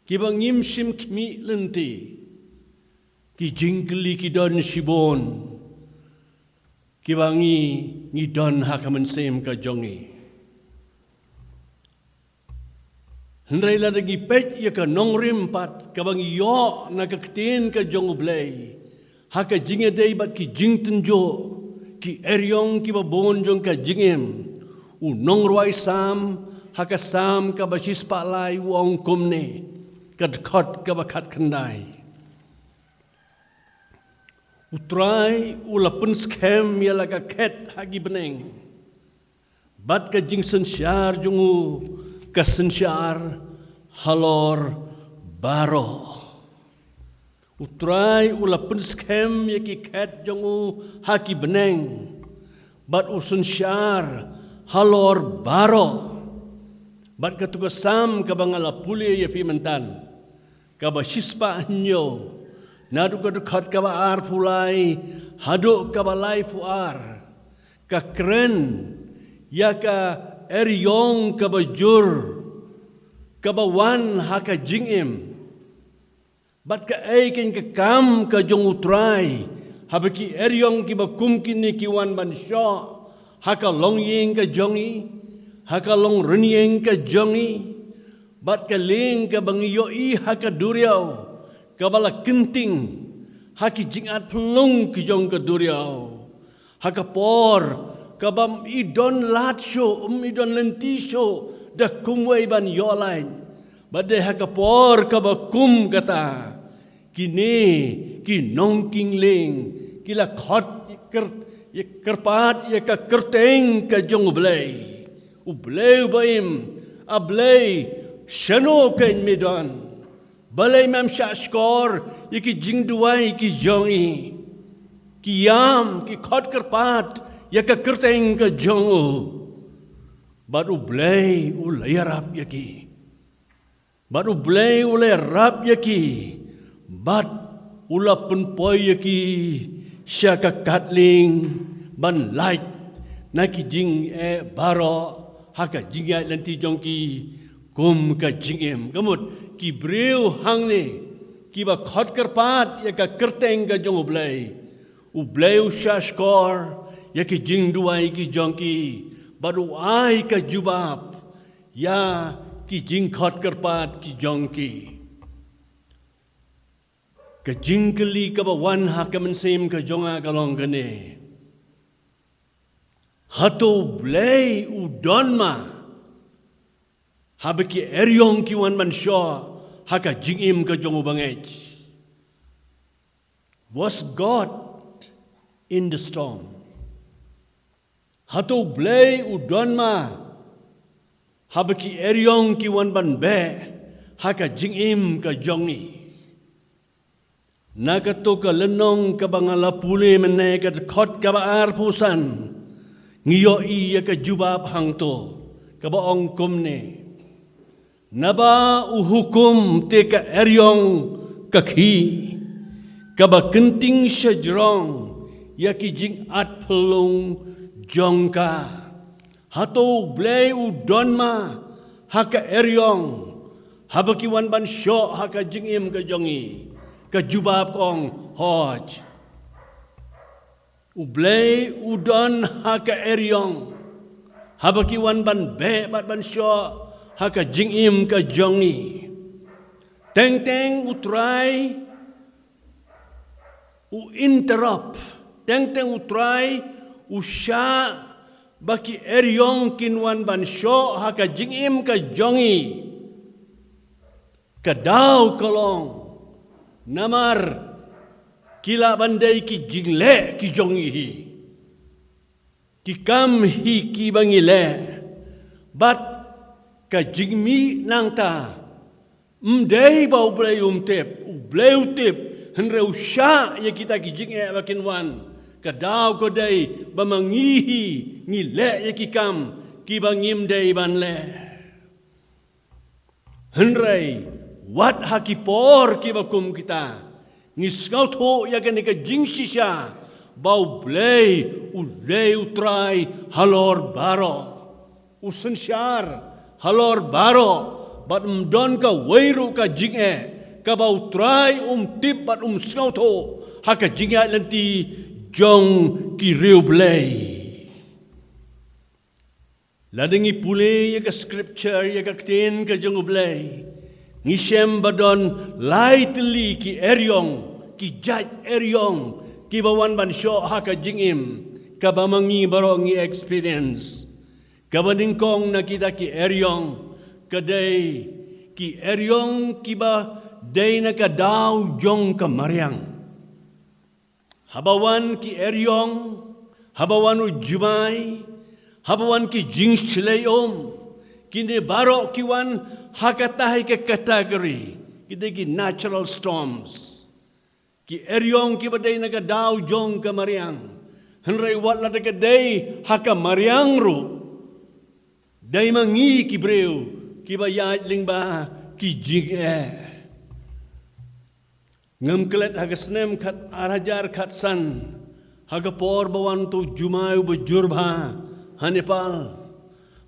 kiba ngim shym khmih lynti, Ki jingkylli ki don shibun kiba ngi, ngi don ha ka mynsiem ka jong ngi. Hynrei lada ngi peit ïa ka nongrim pat kaba ngi ïoh na ka ktien ka jong U Blei, ha ka jingïadei bad ki jingtynjuh, ki eriong kiba bun jong ka jingim, u nongrwai Salm, ha ka Salm kaba shispah lai u ong kumne, ka dkhot kaba khatkhyndai. U Trai u la pynskhem ïa la ka khet ha ki bneng, bad ka jingsynshar jong u ka synshar halor baroh. U Trai u la pynskhem ïa ki khet jong u ha ki bneng, bad u synshar halor baroh. Bad katu ka Salm kaba nga la pule ïa phi myntan, kaba shispah hynñiew, naduh ka dkhot kaba arphew lai haduh kaba laiphew ar, ka kren ïa ka eriong kaba jur kaba wan ha ka jingim. Bad kaei kein ka kam ka jong U Trai, haba ki eriong kiba kum kine ki wan ban shoh ha ka longïing ka jong ngi, ha ka longrynïeng ka jong ngi, bad ka lieng kaba ngi ïohi ha ka duriaw kaba la kynting ha ki jingat phyllung ki jong ka duriaw. Ha ka por kaba ym i don lad shuh, ym i don lynti shuh da kumwei ban ïoh lait. Bad dei ha ka por kaba kum kata, kine ki nongkynlieng ki la khot ïa kyr-, ïa kyrpad ïa ka kyrteng ka jong U Blei. U Blei uba im, A Blei, shano kein me don? Balei mem shahshkor ïa ki jingduwai ki jong ngi? Ki ïam, ki khot kyrpad ïa ka kyrteng ka jong u. Bad U Blei u la ïarap ïa ki. Bad U Blei u la ïarap ïa ki. Bad u la pynpoi ïa ki sha ka katlieng ban lait na ki jingeh baroh ha ka jingïaid lynti jong ki kum ka jingim. Ka mut ki briew hangne kiba khot kyrpad ïa ka kyrteng ka jong U Blei, U Blei u shahshkor ïa ki jingduwai ki jong ki, bad u ai ka jubab ïa ki jingkhot kyrpad ki jong ki. Ka jingkylli kaba wan ha ka mynsiem ka jong nga ka long kane. Hato U Blei u don ma haba ki eriong ki wan ban shoh ha ka jingim ka jong u bangeit? Was God in the storm? Hato U Blei u don ma haba ki eriong ki wan ban beh ha ka jingim ka jong ngi? Na kato ka lynnong kaba nga la pule mynne, ka dkhot kaba arphew san, ngi ïohi ïa ka jubab hangto kaba ong kumne. Naba u hukum te ka eriong ka khih, kaba kynting shajrong ïa ki jingat phyllung jong ka. Hato U Blei u don ma ha ka eriong haba ki wan ban shoh ha ka jingim ka jong ngi? Ka jubab ka ong hooid. U Blei u don ha ka eriong haba ki wan ban beh bad ban shoh ha ka jingim ka jong ngi. Teng teng U Trai u interrupt, teng teng U Trai u shah ba ki eriong kin wan ban shoh ha ka jingim ka jong ngi. Ka daw ka long namar ki lah ban dei ki jingleh ki jong ngi hi. Ki kam hi kiba ngi leh. Bad ka jingmih nangta, ym dei ba U Blei um tip, U Blei u tip, hynrei u shah ïa kita ki jingeh ba kin wan. Ka daw ka dei ba ma ngi hi ngi leh ïa ki kam kiba ngim dei ban leh. Hynrei wat ha ki por kiba kum kita, ngi sngewthuh ïa kane ka jingshisha ba U Blei u dei U Trai halor baroh, u synshar halor baroh, bad ym don kawei ruh ka jingeh kaba U Trai um tip bad um sngewthuh ha ka jingïaid lynti jong ki riewblei. Lada ngi pule ïa ka scripture, ïa ka ktien ka jong U Blei, ngi shem ba don lai tylli ki eriong, ki jait eriong, kiba wan ban shoh ha ka jingim, kaba ma ngi baroh ngi experience. Kaba nyngkong na kita ki eriong, ka dei ki eriong kiba dei na ka daw jong ka mariang. Haba wan ki eriong, haba wan u jumai, haba wan ki jingshlei um, kine baroh ki wan ha kata hi ka category, ki dei ki natural storms. Ki eriong kiba dei na ka daw jong ka mariang. Hynrei wat lada ka dei ha ka mariang ruh, dei ma ngi ki briew kiba ïaid lyngba ki jingeh. Ngam klet ha ka snem khat ar hajar khat san, ha ka por ba wan uto u jumai uba jur bha ha Nepal.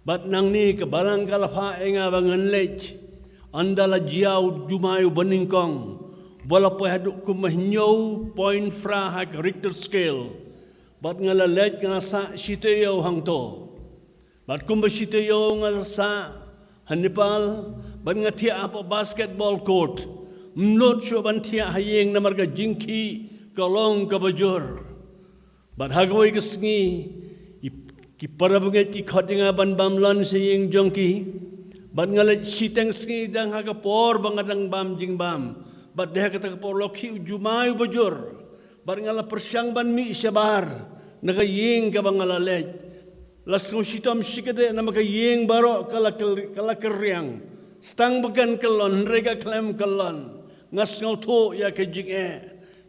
Bad nangne ka balang ka la phah ïa nga ba ngan leit. Ynda la jia u jumai uba nyngkong, ba la poi haduh kumba hynñiew point phra ha ka Richter scale. Bad nga la leit, nga la sah shi taïew hangto. Bad kumba shi taïew nga la sah ha Nepal, bad nga thiah hapoh basketball court. Ym nud shuh ban thiah ha ïing namar ka jingkhih ka long kaba jur. Bad ha kawei ka sngi, i, ki para bangeit ki khot ïa nga ban bam lon sha ïing jong ki. Bad nga leit shiteng sngi, dang ha ka por ba nga dang bam jingbam. Bad dei ha kata ka por la khih u jumai uba jur. Bad nga la pyrshang ban mih shabar na ka ïing kaba nga la leit. La sngew shitom shikatdei namar ka ïing baroh ka la kyl-, ka la kyrriang. Sdang ba kan kyllon, hynrei ka khlem kyllon. Nga sngewthuh ïa ka jingeh.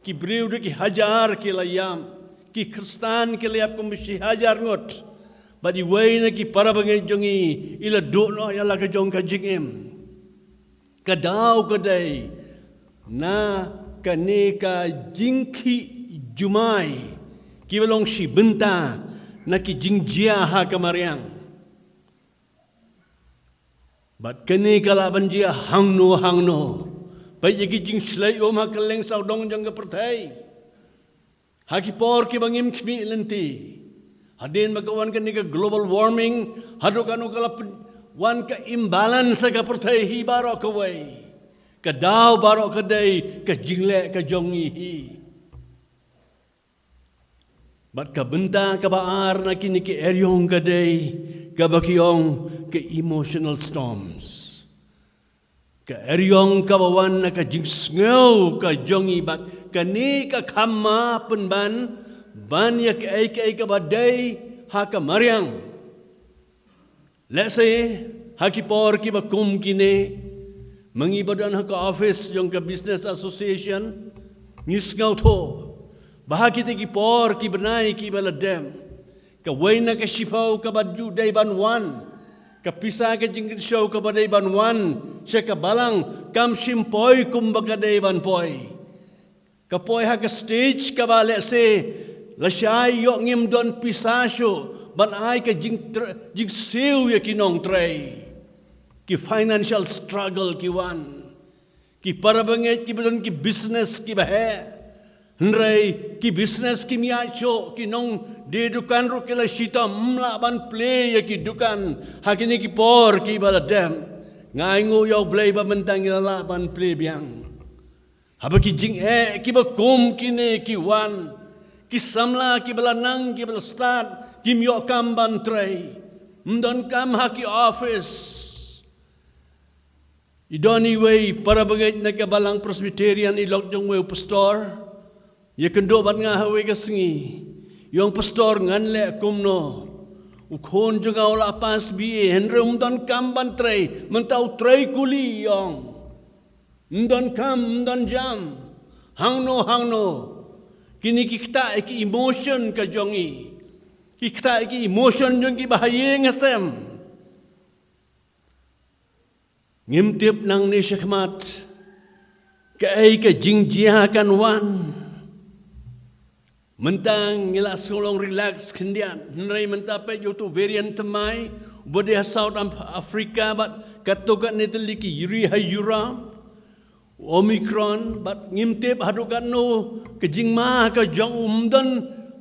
Ki briew da ki hajar ki la ïap. Ki Khristan ki la ïap kumba shi hajar ngut. Bad iwei na ki para bangeit jong ngi, i la duh noh ïa la ka jong ka jingim. Ka daw ka dei na kane ka jingkhih jumai, kiba long shi bynta na ki jingjia ha ka mariang. Bad kane ka lah ban jia hangno hangno. Peit ïa ki jingshlei um ha kylleng sawdong jong ka pyrthei. Ha ki por kiba ngim khmih lynti. Hadien ba ka wan kane ka global warming, haduh kano ka la pyn-, wan ka imbalance ha ka pyrthei hi baroh kawei. Ka daw baroh ka dei ka jingleh ka jong ngi hi. Bad ka bynta kaba ar na kine ki eriong ka dei, kaba ki ong ka emotional storms. Ka eriong kaba wan na ka jingsngew ka jong ngi bad kane ka kham ma pynban ban ïa kaei kaei kaba dei ha ka mariang. Let's say, ha ki por kiba kum kine, ma ngi ba don ha ka office jong ka Business Association, ngi sngewthuh ba ha kita ki por ki bnai kiba la dep, kawei na ka shiphew kaba ju dei ban wan, ka pisa ka jingkynshew kaba dei ban wan sha ka balang, kam shym poi kumba ka dei ban poi. Ka poi ha ka stage kaba, let's say, lashai ïoh ngim don pisa shuh ban ai ka jingtr-, jingsiew ïa ki nongtrei. Ki financial struggle ki wan. Ki para bangeit kiba don ki business kiba heh. Hynrei ki business kim ïaid shuh, ki nongdie dukan ruh ki la shitom, ym lah ban plie ïa ki dukan ha kine ki por kiba la dep. Nga ainguh ïa U Blei ba mynta ngi la lah ban plie biang. Haba ki jingeh kiba kum kine ki wan, ki samla kiba la nang kiba la stad kim ïoh kam ban trei. Ym don kam ha ki office. I don iwei para bangeit na ka balang Presbyterian, i lok jong uwei u pastor. Ïakynduh bad nga ha kawei ka sngi. I ong, "Pastor, ngan leh kumno? U khun jong nga u la pass B A, hynrei um don kam ban trei, mynta u trei kuli," i ong. "Um don kam, um don jam. Hangno, hangno." Kine ki ktah ïa ki emotion ka jong ngi. Ki ktah ïa ki emotion jong ki ba ha ïing ha sem. Ngim tip nangne shakhmat kaei ka jingjia kan wan. Mynta ngi la sngew long relax khyndiat. Hynrei mynta peit ïa uto u variant thymmai uba dei ha South Am-, Africa bad katto katne tylli ki ri ha Europe. Omicron, bad ngim tip haduh katno ka jingma ka jong u, ym don,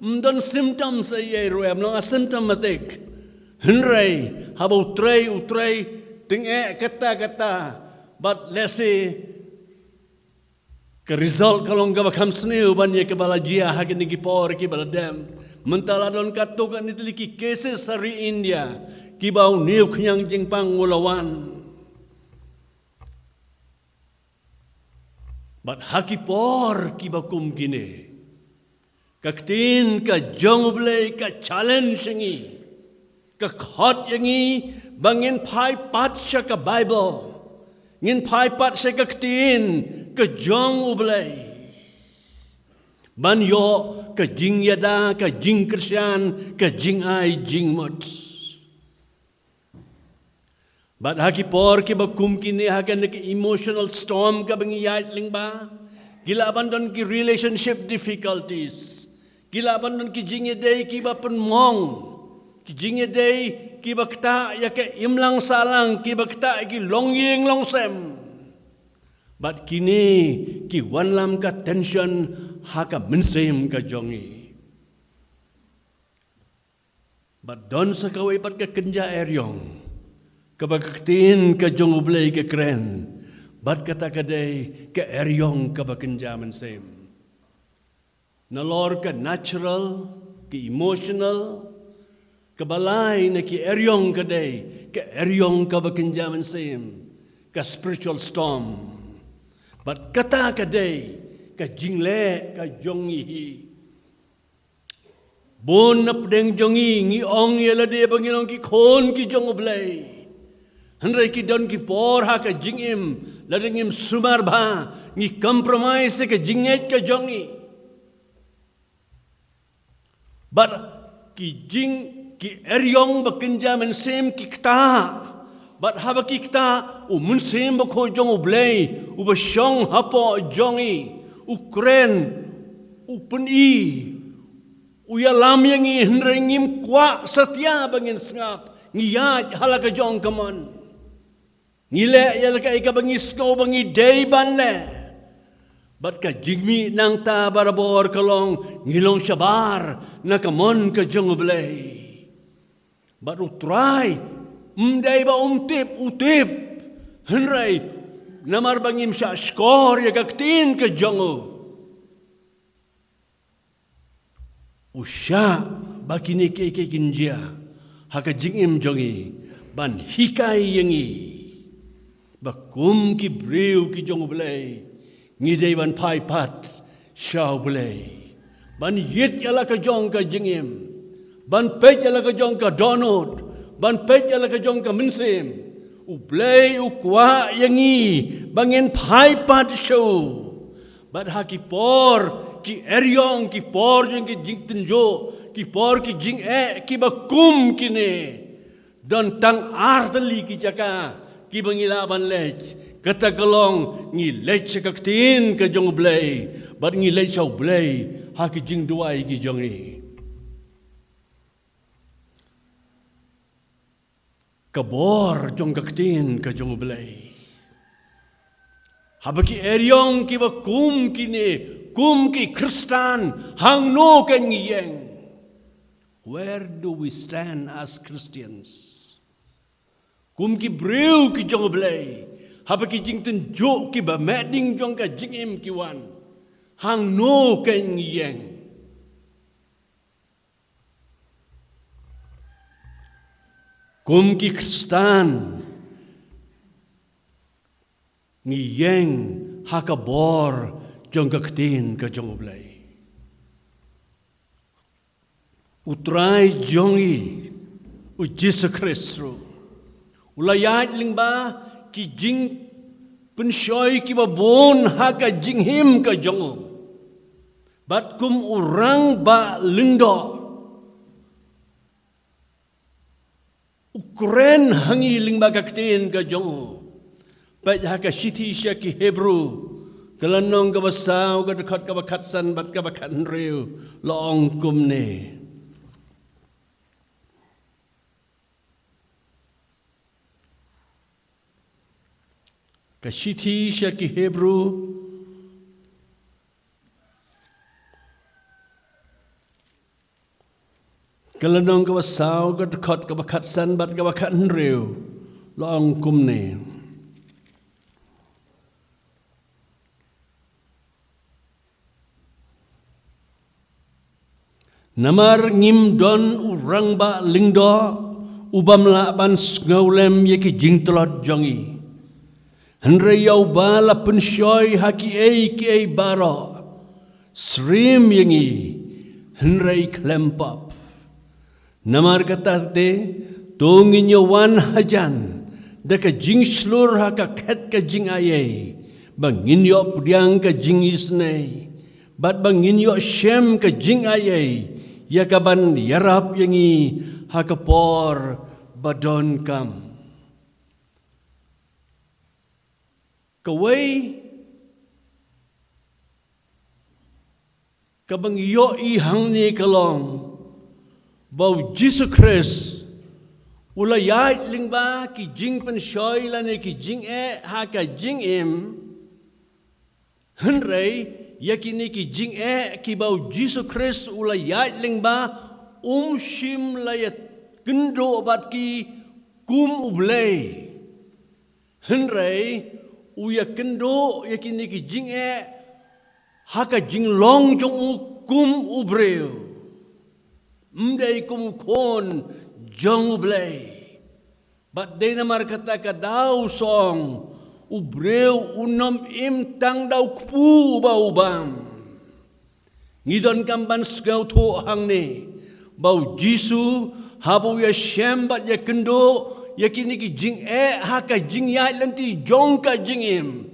ym don symptoms ei ei ruh, ym long asymptomatic. Hynrei haba u trei, u trei tyngeh katta katta, bad lehse ka result ka long kaba kham sniew ban ïa kaba la jia ha kine ki por kiba la dep. Mynta la don katto katne tylli ki cases ha ri India kiba une u khñiang jingpang u la wan. Bad ha ki por kiba kum kine, ka ktien ka jong U Blei ka challenge ïa ngi, ka khot ïa ngi ba ngin phai pat sha ka Bible, ngin phai pat sha ka ktien ka jong U Blei, ban ïoh ka jingïada, ka jingkyrshan, ka jingai jingmut. Bad ha ki por kiba kum kine, ha kane ka emotional storm kaba ngi ïaid lyngba, ki lah ban don ki relationship difficulties, ki lah ban don ki jingïadei kiba pynmong, ki jingïadei kiba ktah ïa ka imlang sahlang, kiba ktah ïa ki longïing longsem. Bad kine ki wanlam ka tension ha ka mynsiem ka jong ngi. Bad don sa kawei pat ka kynja eriong kaba ka ktien ka jong U Blei ka kren. Bad kata ka dei ka eriong kaba kynja mynsiem. Nalor ka natural, ka emotional, kaba lai na ki eriong ka dei ka eriong kaba kynja mynsiem, ka spiritual storm. Bad kata ka dei ka jingleh ka jong ngi hi. Bun na pdeng jong ngi, ngi ong ïa lade ba ngi long ki khun ki jong U Blei. Hynrei ki don ki por ha ka jingim, lada ngim sumar bha, ngi compromise ïa ka jingngeit ka jong ngi. Bad ki jing, ki eriong ba kynja mynsiem ki ktah. Bad haba ki ktah, u Mynsiem Bakhuid jong U Blei uba shong hapoh jong ngi, u kren, u pyni, u ïalam ïa ngi, hynrei ngim kwah satia ba ngin sngap, ngi ïaid ha la ka jong ka mon. Ngi leh ïa la kaei kaba ngi sngew ba ngi dei ban leh. Bad ka jingmih nangta barabor ka long, ngi long shabar na ka mon ka jong U Blei. Bad U Trai ym dei ba um tip, u tip. Hynrei namar ba ngim shah shkor ïa ka ktien ka jong u, u shah ba kine kiei kiei kin jia ha ka jingim jong ngi, ban hikai ïa ngi ba kum ki briew ki jong U Blei, ngi dei ban phai pat sha U Blei, ban ïit ïa la ka jong ka jingim, ban peit ïa la ka jong ka dohnud, ban peit ïa la ka jong ka mynsiem. U Blei u kwah ïa ngi ba ngin phai pat sha u. Bad ha ki por ki eriong, ki por jong ki jingtynjuh, ki por ki jingeh kiba kum kine, don tang ar tylli ki jaka kiba ngi lah ban leit. Kata ka long, ngi leit sha ka ktien ka jong U Blei, bad ngi leit sha U Blei ha ki jingduwai ki jong ngi. Ka bor jong ka ktien ka jong U Blei. Haba ki eriong kiba kum kine, kum ki Khristan, hangno kan ngi ïeng? Where do we stand as Christians? Kum ki briew ki jong U Blei, haba ki jingtynjuh kiba mahding jong ka jingim ki wan, hangno kan ngi ïeng? Kum ki Khristan, ngi ïeng ha ka bor jong ka ktien ka jong U Blei. U Trai jong ngi, U Jisu Khrist ruh, u la ïaid lyngba ki jingpynshoi kiba bun ha ka jinghim ka jong u. Bad kum u rangbah lyngdoh, u kren ha ngi lyngba ka ktien ka jong u. Peit ha ka shithi sha ki Hebru, ka lynnong kaba saw, ka dkhot kaba khatsan bad kaba khathynriew, la ong kumne. Ka shithi sha ki Hebru, ka lynnong kaba saw, ka dkhot kaba khatsan bad kaba khathynriew, la ong kumne. Namar ngim don u rangbah lyngdoh u bym lah ban sngewlem ïa ki jingtlot jong ngi. Hynrei ïa uba la pynshoi ha kiei kiei baroh, syriem ïa ngi, hynrei khlem pop. Namar kata te, to ngin ïa wan hajan da ka jingshlur ha ka khet ka jingaiei, ba ngin ïoh pdiang ka jingisynei, bad ba ngin ïoh shem ka jingaiei ïa kaban ïarap ïa ngi ha ka por ba donkam. Kawei kaba ngi ïohi hangne ka long ba u Jisu Khrist u la ïaid lyngba ki jingpynshoi lane ki jingeh ha ka jingim. Hynrei ïa kine ki jingeh kiba u Jisu Khrist u la ïaid lyngba, um shym la ïakynduh bad ki kum u Blei. Hynrei u ïakynduh ïa kine ki jingeh ha ka jinglong jong u kum u briew, ym dei kum u khun jong u Blei. Bad dei namar kata ka daw song, u briew unym im tang da u kpu uba u bam. Ngi donkam ban sngewthuh hangne ba u Jisu haba u ïashem bad ïakynduh ïa kine ki jingeh ha ka jingïaid lynti jong ka jingim,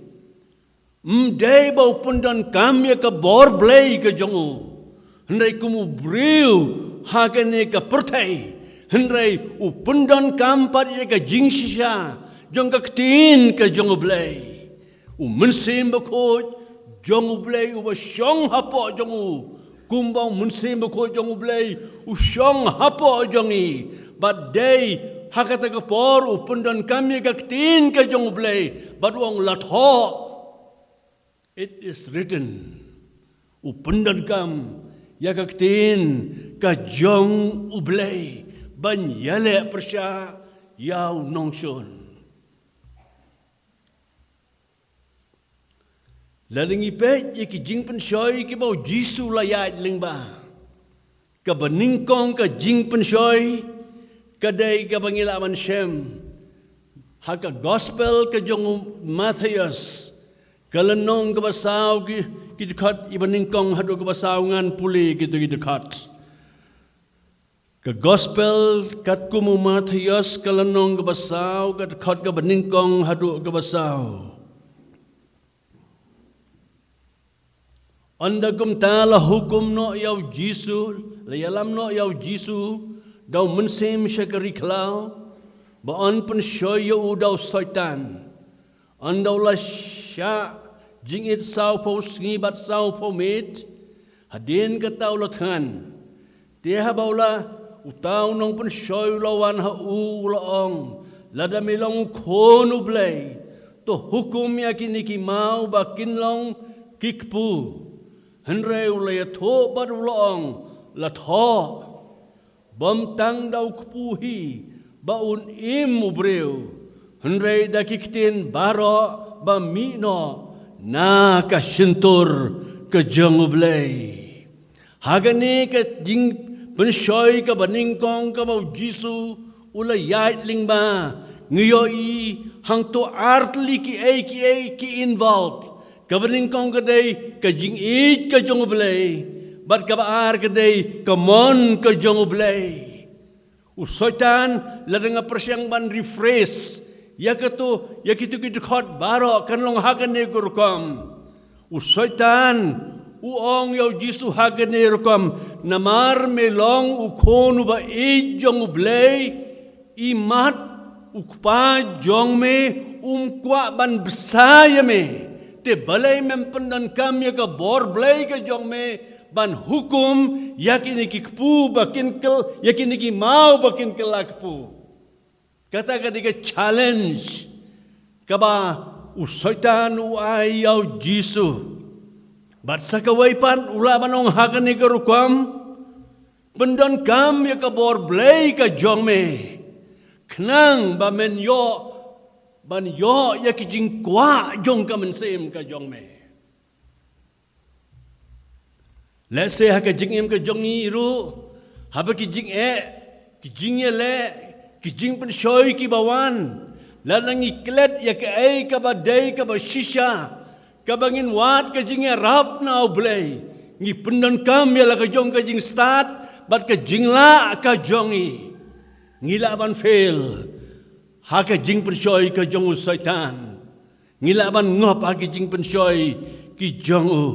ym dei ba u pyndonkam ïa ka bor Blei ka jong u, hynrei kum u briew ha kane ka pyrthei, hynrei u pyndonkam pat ïa ka jingshisha jong ka ktien ka jong u Blei. U Mynsiem Bakhuid jong u Blei uba shong hapoh jong u, kumba u Mynsiem Bakhuid jong u Blei u shong hapoh jong ngi. Bad dei ha kata ka por u pyndonkam ïa ka ktien ka jong u Blei, bad u ong, la thoh, it is written. U pyndonkam ïa ka ktien ka jong u Blei ban ïaleh pyrshah ïa u nongshun. Lada ngi peit ïa ki jingpynshoi kiba u Jisu u la ïaid lyngba, kaba nyngkong ka jingpynshoi ka dei kaba ngi lah ban shem ha ka gospel ka jong u Mathaios, ka lynnong kaba saw, ki, ki dkhot iba nyngkong haduh kaba saw. Ngan pule kito ki dkhot. Ka gospel katkum u Mathaios, ka lynnong kaba saw, ka dkhot kaba nyngkong haduh kaba saw. Ynda kumta la hukum noh ïa u Jisu, la ïalam noh ïa u Jisu da u Mynsiem sha ka ri khlaw, ba yn pynshoi ïa u da u Soitan. Ynda u la shah jingit sawphew sngi bad sawphew miet, hadien kata u la thngan. Te haba u la, uta u nongpynshoi u la wan ha u, u la ong, lada me long u Khun u Blei, to hukum ïa kine ki maw ba kin long ki kpu. Hynrei u la ïathuh bad u la ong, la thoh, bym tang da u kpu hi ba un im u briew, hynrei da ki ktien baroh ba mih noh na ka shyntur ka jong u Blei. Ha kane ka jingpynshoi kaba nyngkong kaba u Jisu u la ïaid lyngba, ngi ïohi hangto ar tylli kiei kiei ki involve. Kaba nyngkong ka dei ka jingïeit ka jong u Blei, bad kaba ar ka dei ka mon ka jong u Blei. U Soitan, lada nga pyrshang ban rephrase ïa kato, ïa kito ki dkhot baroh kan long ha kane ka rukom. U Soitan u ong ïa u Jisu ha kane rukom, namar me long u Khun uba ïeit jong u Blei, imat u Kpa jong me um kwah ban bsa ïa me. Te balei mem pyndonkam ïa ka bor Blei ka jong me ban hukum ïa kine ki kpu ba kin kyl, ïa kine ki maw ba kin kylla kpu? Kata ka dei ka challenge kaba U Soitan u ai ïa u Jisu. Bad sa kawei pat u lah ban ong ha kane ka rukom, pyndonkam ïa ka bor Blei ka jong me, khnang ba men ïoh ban ïoh ïa ki jingkwah jong ka mynsiem ka jong me. Lehse ha ka jingim ka jong ngi ruh, haba ki jingeh, ki jingïaleh, ki jingpynshoi kiba wan, lada ngi klet ïa kaei kaba dei kaba shisha, kaba ngin wad ka jingïarap na U Blei, ngi pyndonkam ïa la ka jong ka jingstad bad ka jinglah ka jong ngi, ngi lah ban fail ha ka jingpynshoi ka jong u Soitan. Ngi lah ban ngop ha ki jingpynshoi ki jong u.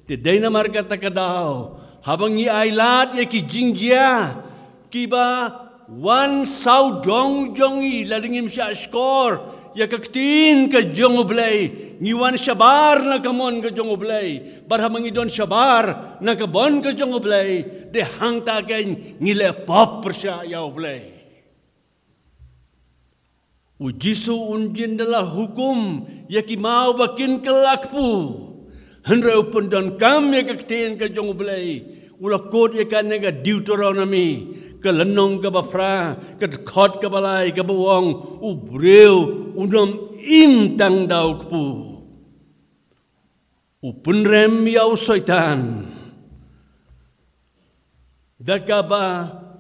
Te dei namar kata ka daw, haba ngi ailad ïa ki jingjia kiba wan sawdong jong ngi, lada ngim shah shkor ïa ka ktien ka jong U Blei, ngi wan shabar na ka mon ka jong U Blei. Bad haba ngi don shabar na ka mon ka jong U Blei, te hangta kein ngi leh pop pyrshah ïa U Blei. U Jisu un jin da la hukum ïa ki maw ba kin kylla kpu. Hynrei u pyndonkam ïa ka ktien ka jong U Blei. U la kut ïa ka na ka Deuteronomy, ka lynnong kaba phra, ka dkhot kaba lai, kaba ong, u briew un ym im tang da u kpu. U pynrem ïa u Soitan da kaba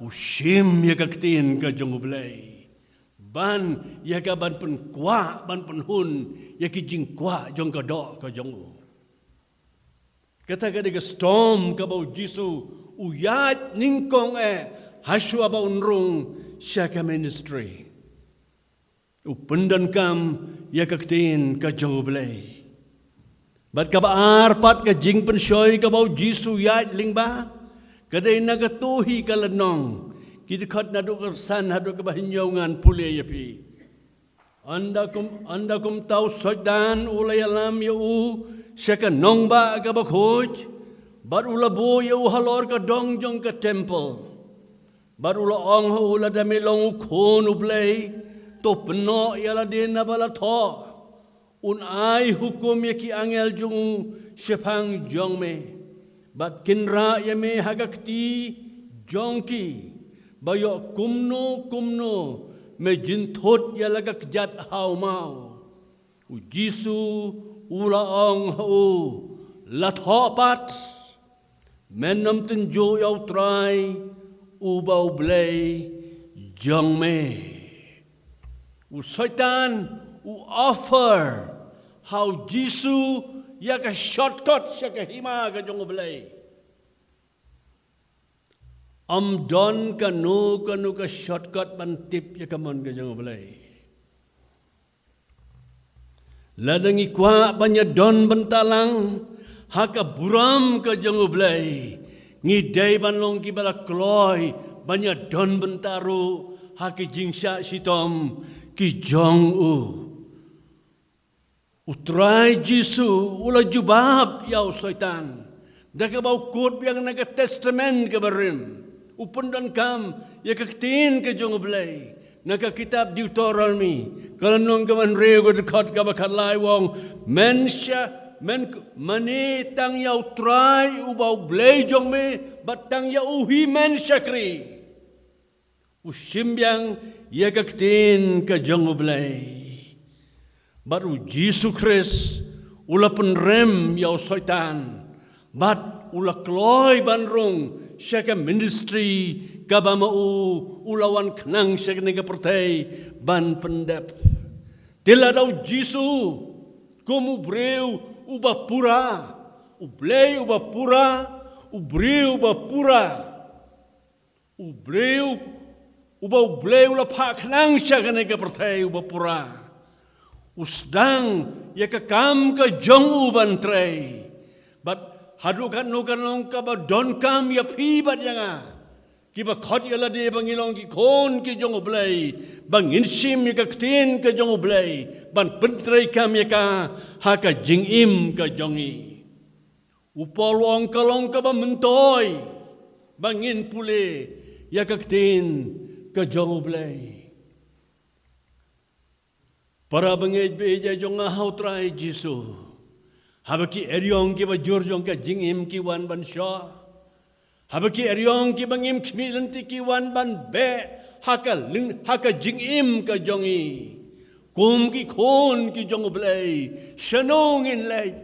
u shim ïa ka ktien ka jong U Blei, ban ïa ka ban pynkwah, ban pynhun ïa ki jingkwah jong ka doh ka jong u. Kata ka dei ka storm kaba u Jisu u ïaid nyngkong eh, hashwa ba un rung sha ka ministry. U pyndonkam ïa ka ktien ka jong U Blei. Bad kaba ar pat ka jingpynshoi kaba u Jisu u ïaid lyngba, ka dei na kato hi ka lynnong. Ki dkhot naduh kaba san haduh kaba hynñiew, ngan pule ïa phi. Ynda kum, ynda kumta u Soitan u la ïalam ïa u sha ka nongbah kaba khuid, bad u la buh ïa u halor ka dong jong ka temple. Bad u la ong ha u, lada me long u Khun U Blei, to pynnoh ïa lade na ba la thoh. Un ai hukum ïa ki angel jong u shaphang jong me, bad kin rah ïa me ha ka kti jong ki, ba ïoh kumno kumno me jynthut ïa la ka kjat ha u maw. U Jisu u la ong ha u, la thoh pat, men ym tynjuh ïa U Trai uba U Blei jong me. U Soitan u offer ha u Jisu ïa ka shortcut sha ka hima ka jong U Blei. Ym don kano kano ka shortcut ban tip ïa ka mon ka jong U Blei. Lada ngi kwah ban ïadon bynta lang ha ka burom ka jong U Blei, ngi dei ban long kiba la kloi ban ïadon bynta ruh ha ki jingshah shitom ki jong u. U Trai Jisu u la jubab ïa u Soitan da kaba u kut biang na ka Testament kaba rim. U pyndonkam ïa ka ktien ka jong U Blei na ka kitab Deuteronomy, ka lynnong kaba hynriew, ka dkhot kaba khatlai, u ong, men sha, men, mane tang ïa U Trai uba U Blei jong me, bad tang ïa u hi men shakri. U shim biang ïa ka ktien ka jong U Blei. Bad u Jisu Khrist u la pynrem ïa u Soitan, bad u la kloi ban rung sha ka ministry kaba ma u u la wan khnang sha kane ka pyrthei ban pyndep. Te lada u Jisu kum u briew uba pura, U Blei uba pura, u briew uba pura, u briew uba U Blei u la phah khnang sha kane ka pyrthei uba pura, u sdang ïa ka kam ka jong u ban trei. Bad haduh katno ka long kaba donkam ïa phi bad ïa nga, kiba khot ïa lade ba ngi long ki khun ki jong U Blei, ba ngin shim ïa ka ktien ka jong U Blei ban pyntreikam ïa ka ha ka jingim ka jong ngi. U Paul u ong ka long kaba myntoi ba ngin pule ïa ka ktien ka jong U Blei. Para bangeit ba ïeit jong nga ha u Trai Jisu. Haba ki eriong kiba jur jong ka jingim ki wan ban shoh. Haba ki eriong kiba ngim khmih lynti ki wan ban beh ha ka ling-, ha ka jingim ka jong i. Kum ki khun ki jong U Blei, shano ngin leit?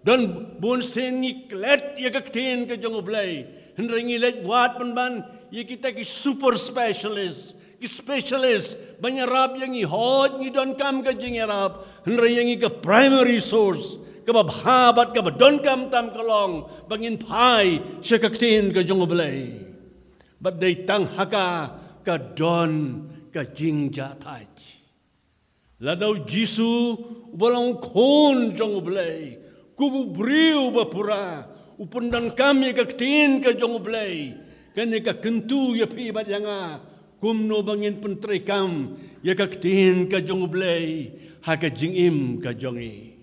Don bun sien ngi klet ïa ka ktien ka jong U Blei. Hynrei ngi leit wad pynban ïa kita ki super specialist, ki specialist ban ïarap ïa ngi. Hooid, ngi donkam ka jingïarap, hynrei ïa ngi ka primary source kaba bha bad kaba donkam tam ka long ba ngin phai sha ka ktien ka jong U Blei. Bad dei tang ha ka ka don ka jingjahthait. Lada u Jisu uba long khun jong U Blei, kum u briew ba pura, u pyndonkam ïa ka ktien ka jong U Blei, kane ka kyntu ïa phi bad ïa nga, kumno ba ngin pyntreikam ïa ka ktien ka jong U Blei ha ka jingim ka jong i.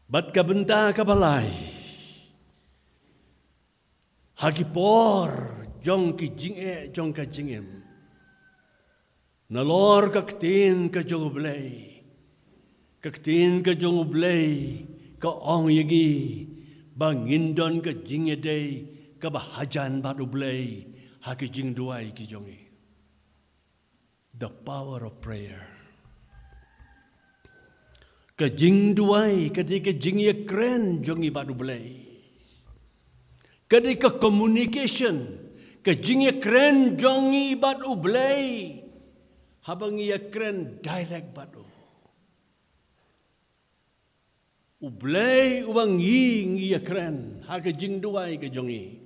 Bad ka bynta kaba lai, ha ki por jong ki jingeh jong ka jingim, nalor ka ktien ka jong U Blei, ka ktien ka jong U Blei ka ong ïa ngi ba ngin don ka jingïadei kaba hajan bad U Blei ha ki jingduwai ki jong i. The power of prayer. Ka jingduwai ka dei ka jingïakren jong i bad U Blei. Ka dei ka communication, ka jingïakren jong i bad U Blei. Haba ngi ïakren direct bad u. U Blei uba ngi, ngi ïakren ha ka jingduwai ka jong i,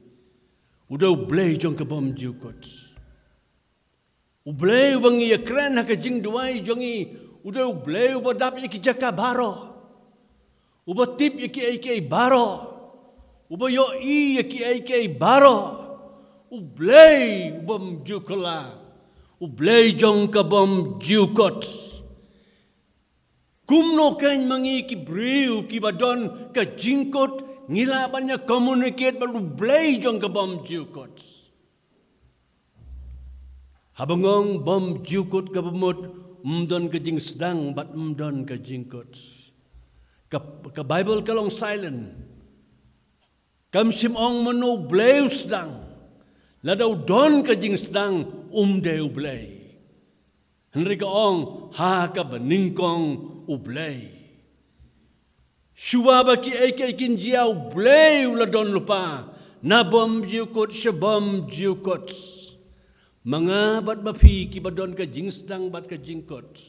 u dei U Blei jong ka bymjukut. U Blei uba ngi ïakren ha ka jingduwai jong i, u dei U Blei uba dap ïa ki jaka baroh, uba tip ïa kiei kiei baroh, uba ïohi ïa kiei kiei baroh. U Blei uba ym ju kylla, U Blei jong ka bymjukut. Kumno kein ma ngi ki briew kiba don ka jingkut, ngi lah ban ïa communicate bad U Blei jong ka bymjukut? Haba nga ong bymjukut, kaba mut ym don ka jingsdang bad ym don ka jingkut. Ka, ka Bible ka long silent. Kam shym ong mano U Blei u sdang. Lada u don ka jingsdang, um dei U Blei. Hynrei ka ong ha kaba nyngkong U Blei. Shuwa ba kiei kiei kin jia, U Blei u la don lypa, na bymjukut sha bymjukut. Ma nga bad ma phi kiba don ka jingsdang bad ka jingkut,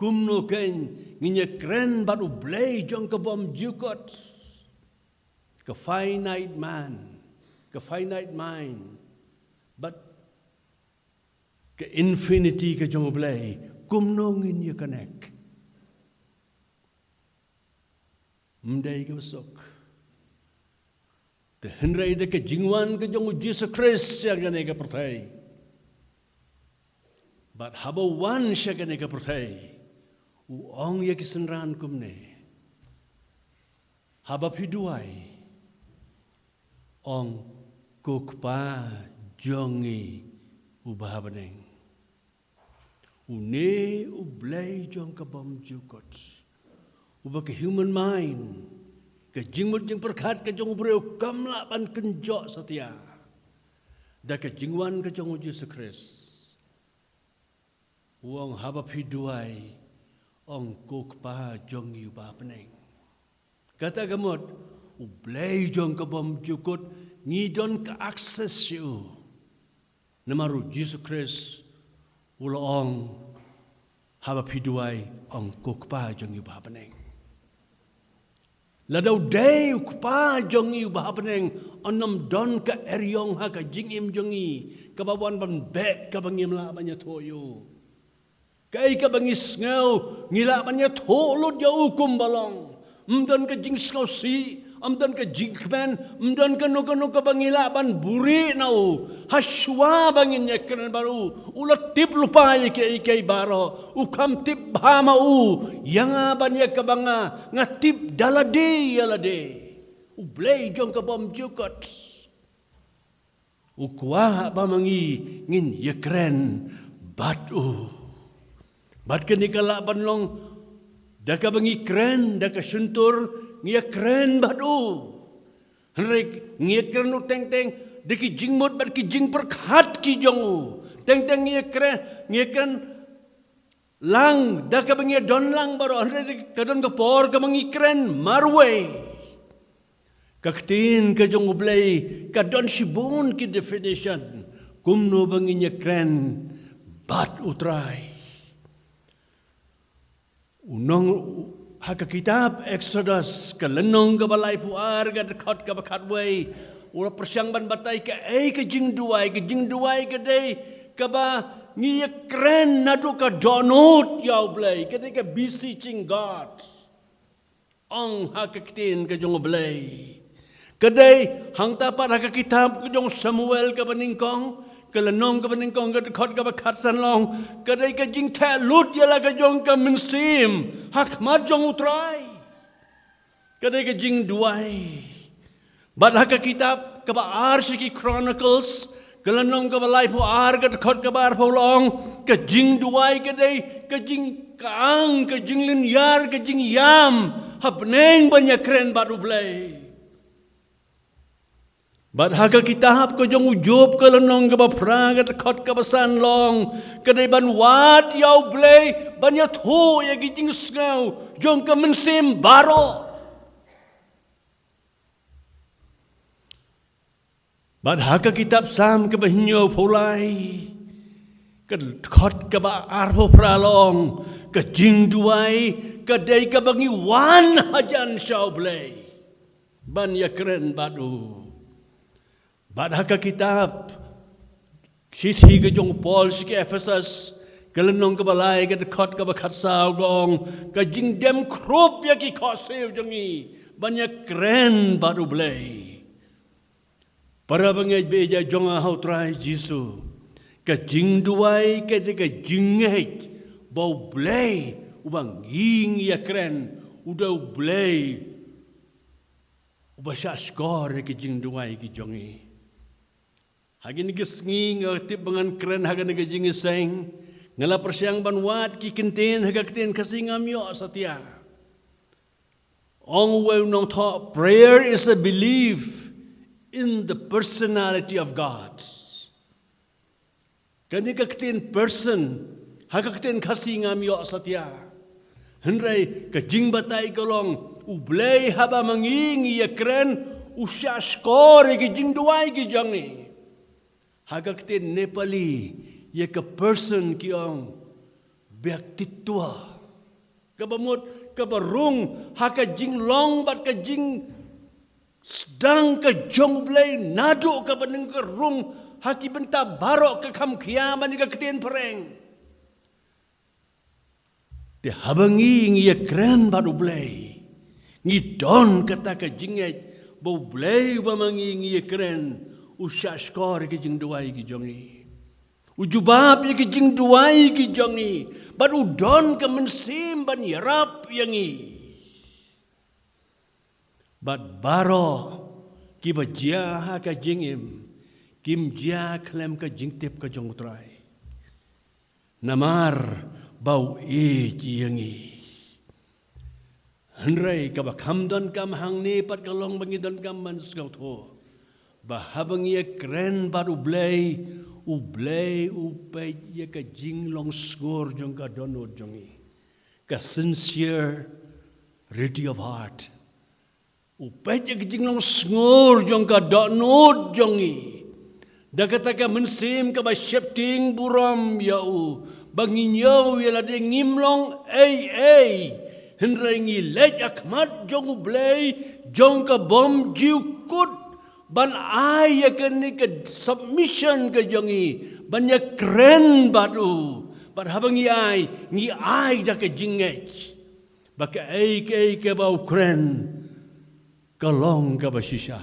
kumno kein ngin ïakren bad U Blei jong ka bymjukut? Ka finite man, ka finite mind, bad ka infinity ka jong U Blei, kumno ngin ïa connect? Ym dei kaba suk. Te hynrei da ka jingwan ka jong U Jisu Khrist sha kane ka pyrthei. Bad haba u wan sha kane ka pyrthei, u ong ïa ki synran kumne: Haba phi duwai, ong, Ko Kpa jong ngi uba ha bneng. Une U Blei jong ka bymjukut, uba ka human mind, ka jingmut jingpyrkhat ka jong u briew kam lah ban kynjoh satia. Da ka jingwan ka jong U Jisu Khrist, u ong, haba phi duwai, ong, Ko Kpa jong ngi uba ha bneng. Kata ka mut, U Blei jong ka bymjukut, ngi don ka access sha u. Namar U Jisu Khrist u la ong, haba phi duwai, ong, Ko Kpa jong ngi uba ha bneng. Lada u dei U Kpa jong ngi uba ha bneng, un ym don ka eriong ha ka jingim jong ngi kaba wan ban beh, kaba ngim lah ban ïathuh ïa u. Kaei kaba ngi sngew, ngi lah ban ïathuh lut ïa u kumba long. Ym don ka jingsngewsih, ym don ka jingkmen, ym don kano kano kaba ngi lah ban buhrieh na u. Hashwa ba ngin ïakren bad u, u la tip lypa ïa kiei kiei baroh. U kham tip bha ma u ïa nga ban ïa kaba nga, nga tip da lade ïa lade. U Blei jong ka bymjukut u kwah ba ma ngi ngin ïakren bad u. Bad kane ka lah ban long da kaba ngi kren da ka shyntur, ngi ïa kren bad u. Hynrei ngi ïa kren u teng teng da ki jingmut bad ki jingpyrkhat ki jong u. Teng teng ngi ïa kren, ngi ïa kren lang da kaba ngi ïa don lang baroh, hynrei ka don ka por kaba ngi kren marwei. Ka ktien ka jong U Blei ka don shibun ki definition kumno ba ngin ïa kren bad U Trai. U nong, ha ka kitab Exodus, ka lynnong kaba laiphew ar, ka dkhot kaba khatwei, u la pyrshang ban batai kaei ka jingduwai. Ka jingduwai ka dei kaba ngi ïa kren naduh ka dohnud ïa U Blei, ka dei ka beseeching God. Ong ha ka ktien ka jong U Blei. Ka dei hangta pat ha ka kitab ka jong Samuel kaba nyngkong, ka lynnong kaba nyngkong, ka dkhot kaba khatsan, long ka dei ka jingtheh lut ïa la ka jong ka mynsiem ha khmat jong U Trai. Ka dei ka jingduwai. Bad ha ka kitab kaba ar sha ki Chronicles, ka lynnong kaba laiphew ar, ka dkhot kaba arphew, long ka jingduwai ka dei ka jingkang, ka jinglynñiar, ka jingïam ha bneng ban ïa kren bad U Blei. Bad ha ka kitab ka jong u Job, ka lynnong kaba phra, ka dkhot kaba san, long ka dei ban wad ïa U Blei, ban ïathuh ïa ki jingsngew jong ka mynsiem baroh. Bad ha ka kitab Salm kaba hynñiewphew lai, ka dkhot kaba arphew phra, long ka jingduwai ka dei kaba ngi wan hajan sha U Blei ban ïa kren bad u. Bad ha ka kitab shithi ka jong u Paul sha ki Ephesus, ka lynnong kaba lai, ka dkhot kaba khatsaw, ka ong ka jingdem khrup ïa ki khohsiew jong ngi ban ïa kren bad U Blei. Para bangeit ba ïeit jong nga ha U Trai Jisu, ka jingduwai ka dei ka jingngeit ba U Blei uba ngi ngi ïa kren u dei U Blei uba shah shkor ïa ki jingduwai ki jong ngi. Ha kine ki sngi nga tip ba ngan kren ha kane ka jingïaseng, nga la pyrshang ban wad ki kyntien ha ka ktien Khasi, ngam ïoh satia. Ong uwei u nongthoh, prayer is a belief in the personality of God. Kane ka ktien person ha ka ktien Khasi ngam ïoh satia. Hynrei ka jingbatai ka long, U Blei haba ma ngi ngi ïa kren, u shah shkor ïa ki jingduwai ki jong ngi. Ha ka ktien Nepali ïa ka person ki ong ব্যক্তিত্ব. Kaba mut, kaba rung ha ka jinglong bad ka jingsdang ka jong U Blei naduh kaba nyngkong, ka rung ha ki bynta baroh, ka kham khia ban ïa ka ktien phareng. Te haba ngi ngi ïa kren bad U Blei, ngi don kata ka jingngeit ba U Blei uba ma ngi ngi ïa kren u shah shkor ïa ki jingduwai ki jong ngi. U jubab ïa ki jingduwai ki jong ngi bad u don ka mynsiem ban ïarap ïa ngi. Bad baroh kiba jia ha ka jingim kim jia khlem ka jingtip ka jong U Trai, namar ba u ïeit ïa ngi. Hynrei kaba kham donkam hangne pat ka long ba ngi donkam ban sngewthuh ba haba ngi ïa kren bad U Blei, U Blei u peit ïa ka jinglong sngur jong ka dohnud jong ngi, ka sincerity of heart. U peit ïa ka jinglong sngur jong ka dohnud jong ngi. Da kata ka mynsiem kaba sheptieng burom ïa u, ba ngi ñiew ïa lade ngim long ei ei, hynrei ngi leit ha khmat jong U Blei jong ka bym jukut ban ai ïa kane ka submission ka jong ngi ban ïa kren bad u. Bad haba ngi ai, ngi ai da ka jingngeit ba kaei kaei kaba u kren ka long kaba shisha.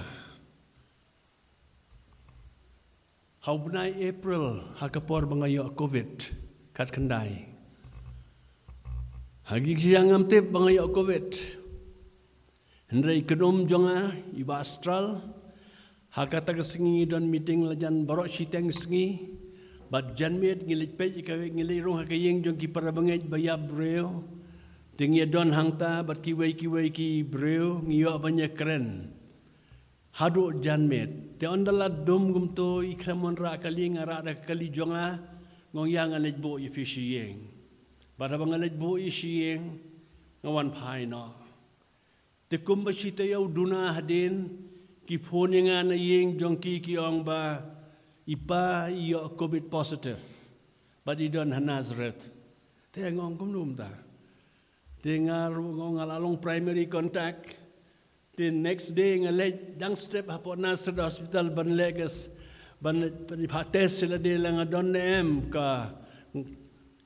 Ha u bnai April, ha ka por ba nga ïoh covid khatkhyndai, ha ki shisha ngam tip ba nga ïoh covid. Hynrei i kynum jong nga, i Bah Astral, ha kata ka sngi ngi don meeting lajan baroh shiteng sngi. Bad janmiet ngi leit peit ïa ka, ngi leit rung ha ka ïing jong ki para bangeit ba ïap briew. Te ngi don hangta bad kiwei kiwei ki briew ngi ïoh ban ïakren haduh janmiet. Te ynda la dum kumto, i khlem wanrah kali, nga rah da ka kali jong nga, nga ong ïa nga leit buh ïa phi sha ïing. Bad haba nga leit buh ïa sha ïing, nga wan phai noh. Te kumba shi taïew duna hadien, ki phone ïa nga na ïing jong ki, ki ong ba i pa i ïoh covid positive bad i don ha Nazareth. Te nga ong kumno mynta? Te nga ruh nga ong nga la long primary contact. Te next day nga leit dang step hapoh Nazareth Hospital ban leh ka s-, ban, ban phah test sha lade la nga don ne em ka,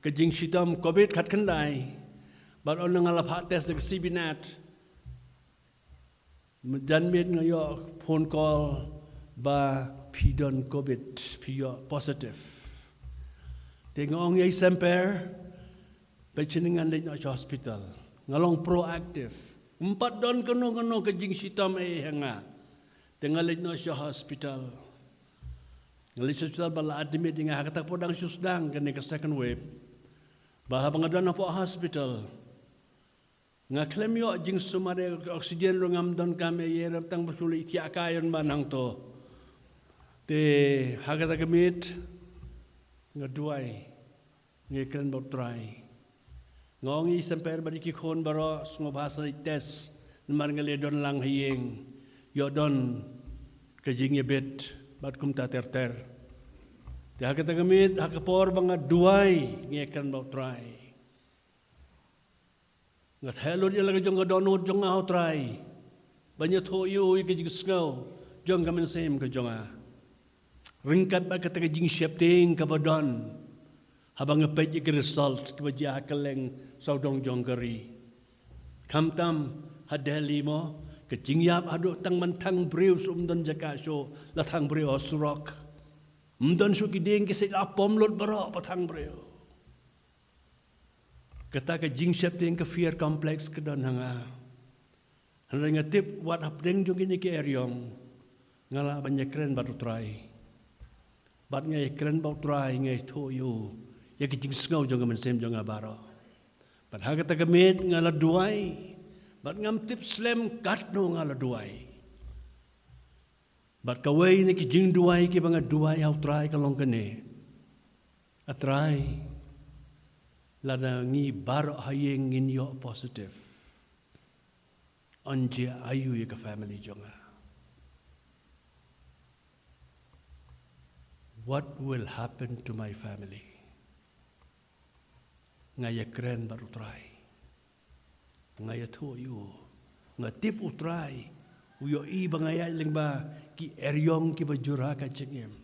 ka jingshitom covid khatkhyndai. Bad ynda nga la phah test da ka C B nat, janmiet nga ïoh phone call ba phi don covid, phi ïoh positive. Te nga ong ïa i Semper, peit shane, ngan leit noh sha hospital. Nga long proactive. Ym pat don kano kano ka jingshitom ei ha nga. Te nga leit noh sha hospital. Nga leit sha hospital bad la admit ïa nga ha kata ka por, dang shu sdang kane ka second wave. Bad haba nga don hapoh hospital, nga khlem ïoh jingsumar, oxygen ruh ngam donkam ei, ïa rem tang ba shu leit thiah ka iron man hangto. Te ha kata ka miet nga duwai, nga ïakren bad u Trai. Nga ong ïa i Semper bad ïa ki khun baroh, sngewbha sa leit test, namar nga la don lang ha ïing, ïoh don ka jingïabit bad kumta ter ter. Te ha kata ka miet, ha ka por ba nga duwai, nga ïakren bad u Trai. Nga theh lut ïa la ka jong ka dohnud jong nga ha u Trai ban ïathuh ïa u ïa ka jingsngew jong ka mynsiem ka jong nga. Ryngkat bad kata ka jingsheptieng kaba don haba nga peit ïa ka result kaba jia ha kylleng sawdong jong ka ri. Khamtam ha Delhi mo, ka jingïap haduh tang ban thang briew shuh, ym don jaka shuh, la thang briew ha surok. Ym don shuh ki dieng ki siej, la pom lut baroh ba thang briew. Kata ka jingsheptieng, ka fear complex ka don ha nga. Hynrei nga tip wat hapdeng jong kine ki eriong nga lah ban ïakren bad u Trai. Bad nga ïakren bad u Trai, nga ïathuh ïa u ïa ki jingsngew jong ka mynsiem jong nga baroh. Bad ha kata ka miet nga la duwai. Bad ngam tip slem katno nga la duwai. Bad kawei na ki jingduwai kiba nga duwai ha u Trai ka long kane: A Trai, lada ngi baroh ha ïing ngin ïoh positive, yn jia aïu ïa ka family jong nga? What will happen to my family? Nga ïakren bad u Trai. Nga ïathuh ïa u. Nga tip u Trai u ïohi ba nga ïaid lyngba ki eriong kiba jur ha ka jingim.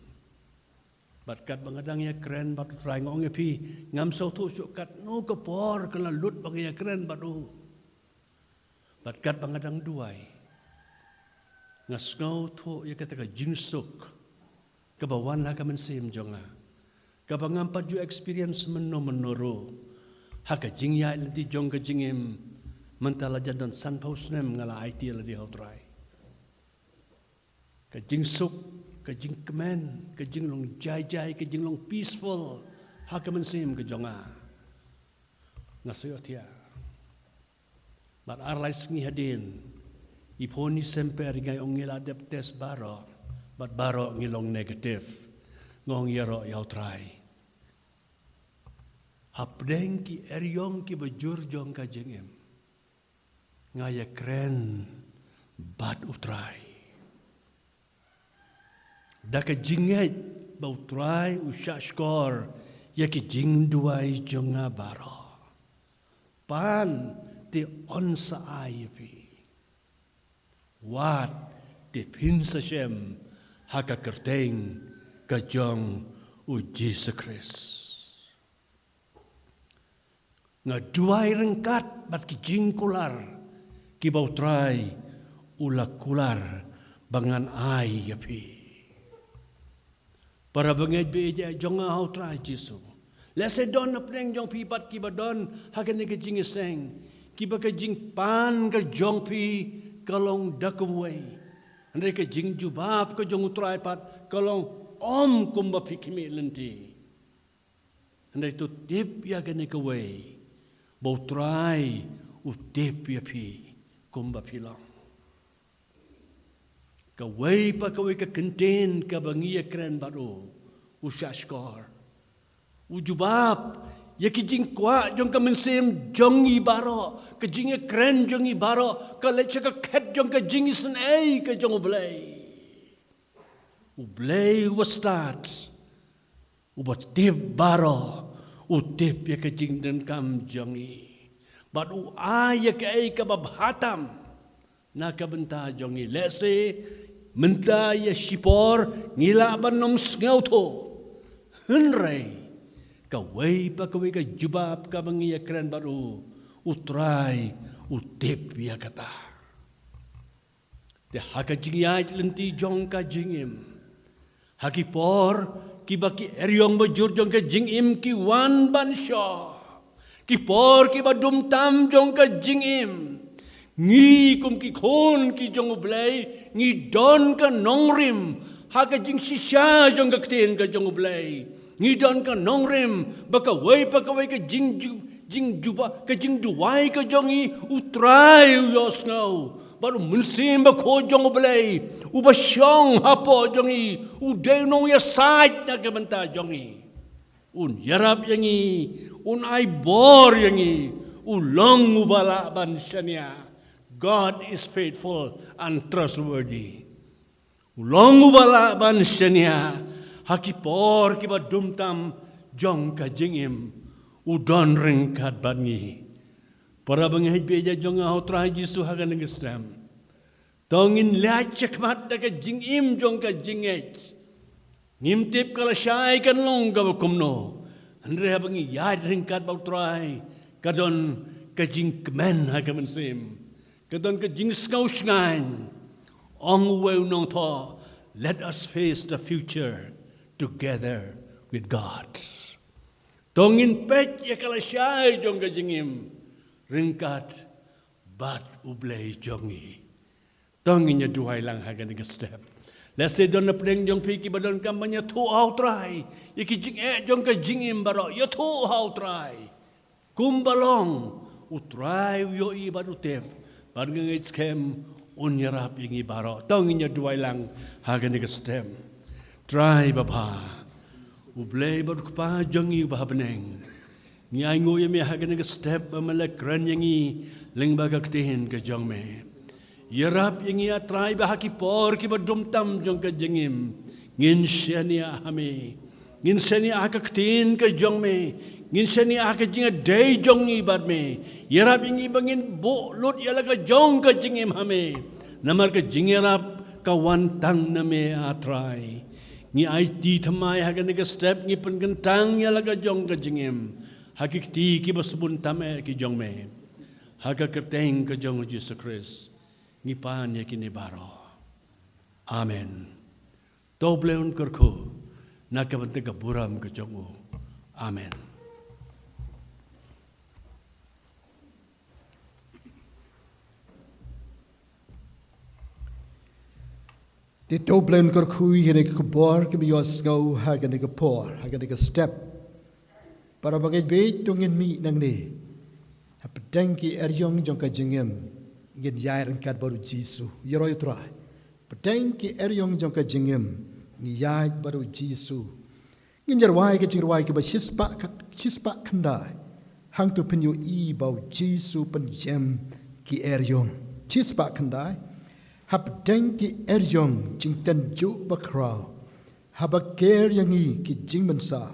Bad katba nga dang ïakren bad u Trai, nga ong ïa phi, ngam sngewthuh shuh katno ka por ka la lut ba nga ïakren bad u. Bad katba nga dang duwai, nga sngewthuh ïa kata ka jingsuk kaba wan ha ka mynsiem jong nga, kaba ngam pat ju experience mynno mynno ruh ha ka jingïaid lynti jong ka jingim. Mynta la jan don sanphew snem nga la aiti ïa lade ha u Trai. Ka jingsuk, ka jingkmen, ka jinglong jai jai, ka jinglong peaceful ha ka mynsiem ka jong nga. Nga sa ïohthiah. Bad ar lai sngi hadien, i phone i Semper ïa nga, ong ngi la dep test baroh bad baroh ngi long negative. Nga ong ïaroh ïa u Trai. Hapdeng ki eriong kiba jur jong ka jingim, nga ïakren bad u Trai. Da ka jingngeit ba u Trai u shahshkor ïa ki jingduwai jong nga baroh. Pan te yn sa ai ïa phi. Wat te phin sa shem ha ka kyrteng ka jong u Jisu Khrist. Nga duwai ryngkat bad ki jingkular kiba u Trai u la kular ba ngan ai ïa phi. Para bangeit ba ïeit jong nga ha u Trai Jisu, lehse don hapdeng jong phi pat kiba don ha kane ka jingïaseng, kiba ka jingpan ka jong phi ka long da kumwei. Hynrei ka jingjubab ka jong u Trai pat ka long, ym kumba phi khmih lynti. Hynrei to tip ïa kane kawei, ba U Trai u tip ïa phi kumba phi long. Kawei pa kawei ka kyntien kaba ngi ïakren bad u, u shahshkor. U jubab ïa ki jingkwah jong ka mynsiem jong ngi baroh, ka jingïakren jong ngi baroh, ka leit sha ka khet jong ka jingisynei ka jong U Blei. U Blei uba stad, uba tip baroh, u tip ïa ka jingdonkam jong ngi. Bad u ai ïa kaei kaba bha tam na ka bynta jong ngi. Lehse mynta ïa shipor ngi lah ban ym sngewthuh. Hynrei kawei pa kawei ka jubab kaba ngi ïakren bad u, U Trai u tip ïa kata. Te ha ka jingïaid lynti jong ka jingim, ha ki por kiba ki eriong bajur jong ka jingim ki wan ban shoh, ki por kiba dum tam jong ka jingim, ngi kum ki khun ki jong U Blei ngi don ka nongrim ha ka jingshisha jong ka ktien ka jong U Blei. Ngi don ka nongrim ba kawei pa kawei ka jingju-, jingjuba, ka jingduwai ka jong ngi, U Trai u ïohsngew. Bad U Mynsiem Bakhuid jong U Blei uba shong hapoh jong ngi, u dei u nongïasaid na ka bynta jong ngi. Un ïarap ïa ngi, un ai bor ïa ngi, u long uba lah ban shaniah. God is faithful and trustworthy. U long uba lah ban shaniah ha ki por kiba dum tam jong ka jingim, u don ryngkat bad ngi. Para bangeit baieit jong nga ha U Trai Jisu, ha kane ka step to ngin leit shakhmat da ka jingim jong ka jingngeit. Ngim tip ka lashai kan long kaba kumno, hynrei haba ngi ïaid ryngkat bad U Trai ka don ka jingkmen ha ka mynsiem. Ka don ka jingsngew shngaiñ. Ong uwei u nongthoh, "Let us face the future together with God." To ngin peit ïa ka lashai jong ka jingim ryngkat bad U Blei jong ngi. To ngin ïa duwai lang ha kane ka step. Lehse don na pdeng jong phi kiba donkam ban ïathuh ha U Trai ïa ki jingeh jong ka jingim baroh, ïathuh ha U Trai. Kumba long, U Trai u ïohi bad u tip, bad nga ngeit skhem un ïarap ïa ngi baroh. To ngin ïa duwai lang ha kane ka step. Trai babha, U Blei bad U Kpa jong ngi uba ha bneng, ngi ainguh ïa me ha kane ka step ba me la kren ïa ngi lyngba ka ktien ka jong me. Ïarap ïa ngi, A Trai, ba ha ki por kiba dum tam jong ka jingim ngin shaniah ha me. Ngin shaniah ha ka ktien ka jong me. Ngin shaniah ha ka jingïadei jong ngi bad me. Ïarap ïa ngi ba ngin buh lut ïa la ka jong ka jingim ha me. Namar ka jingïarap ka wan tang na me, A Trai. Ngi aiti thymmai ha kane ka step, ngi pynkyntang ïa la ka jong ka jingim ha ki kti kiba sbun tam eh ki jong me. Ha ka kyrteng ka jong U Jisu Khrist ngi pan ïa kine baroh. Amen. To U Blei un kyrkhu na ka bynta ka burom ka jong u. Amen. Te to U Blei un kyrkhu ïa kane ka khubor kaba ïohsngew ha kane ka por, ha kane ka step. Para bangeit baieit, to ngin mih nangne. Hapdeng ki eriong jong ka jingim ngin ïaid ryngkat bad U Jisu. Ïaroh ïa U Trai. Hapdeng ki eriong jong ka jingim ngin ïaid bad U Jisu. Ngin ïa rwai ka jingrwai kaba shispah ka, shispah khyndai. Hangto phin ïohi ba U Jisu u pynjem ki eriong. Shispah khyndai. Hapdeng ki eriong jingtynjuh bakhraw, haba ker ïa ngi ki jingmynsaw,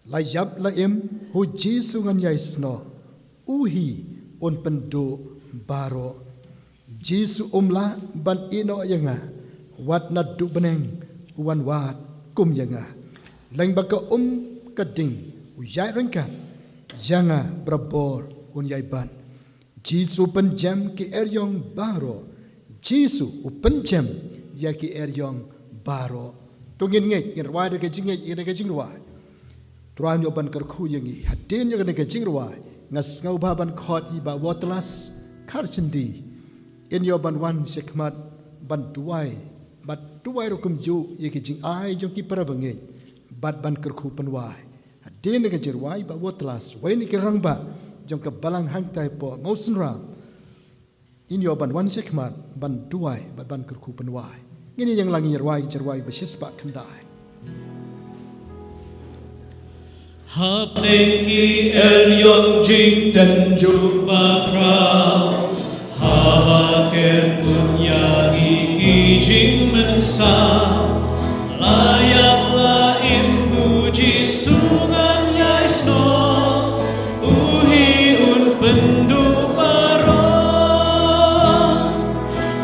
la ïap la im, ha U Jisu ngan ïai snoh, u hi un pynduh baroh. Jisu um lah ban ïehnoh ïa nga, wat naduh bneng u wan wad kum ïa nga. Lyngba ka um ka ding u ïaid ryngkat ïa nga, barabor un ïai ban. Jisu u pynjem ki eriong baroh. Jisu u pynjem ïa ki eriong baroh. To ngin ngeit, ngin rwai da ka jingngeit, ïa da ka jingrwai. Trai un ïoh ban kyrkhu ïa ngi. Hadien ïa kane ka jingrwai, nga sngewbha ban khot ïa i Bah Waterlas Kharchindi. In ïoh ban wan shakhmat ban duwai, bad duwai ruh kumjuh ïa ki jingai jong ki para bangeit, bad ban kyrkhu pynwai. Te na ka jingrwai ba wat las, wei na ki rangbah jong ka balang hangtai hapoh Mawsynram, in ïoh ban wan shakhmat ban duwai bad ban kyrkhu pynwai. Ngin ïa ïeng lang, ïa rwai ka jingrwai ba shispah khyndai. Hapdeng ki eriong jingtynjuh bakhraw, haba ker kut ïa ngi ki jingmynsaw, la ïap la im, U Jisu ngan ïai snoh, U hi un pynduh baroh.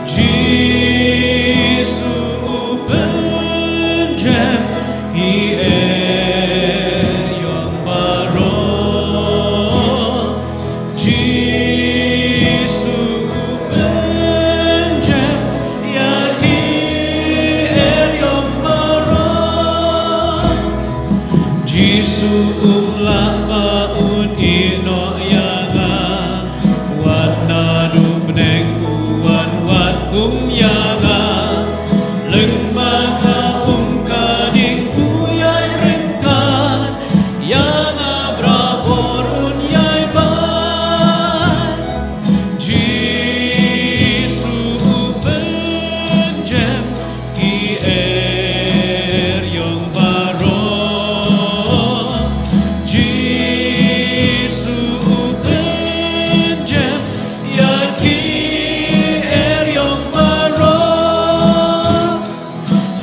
Jisu u pynjem ki eriong baroh. Jisu u pynjem ïa ki eriong baroh. Jisu um lah ba un ïehnoh ïa nga, wat naduh bneng u wan wat kum ïa nga. Lyngba ka um ka ding u ïai ryngkat, ïa nga barabor un ïai bat. Jisu u pynjem ki eriong baroh. Jisu u pynjem ïa ki eriong baroh.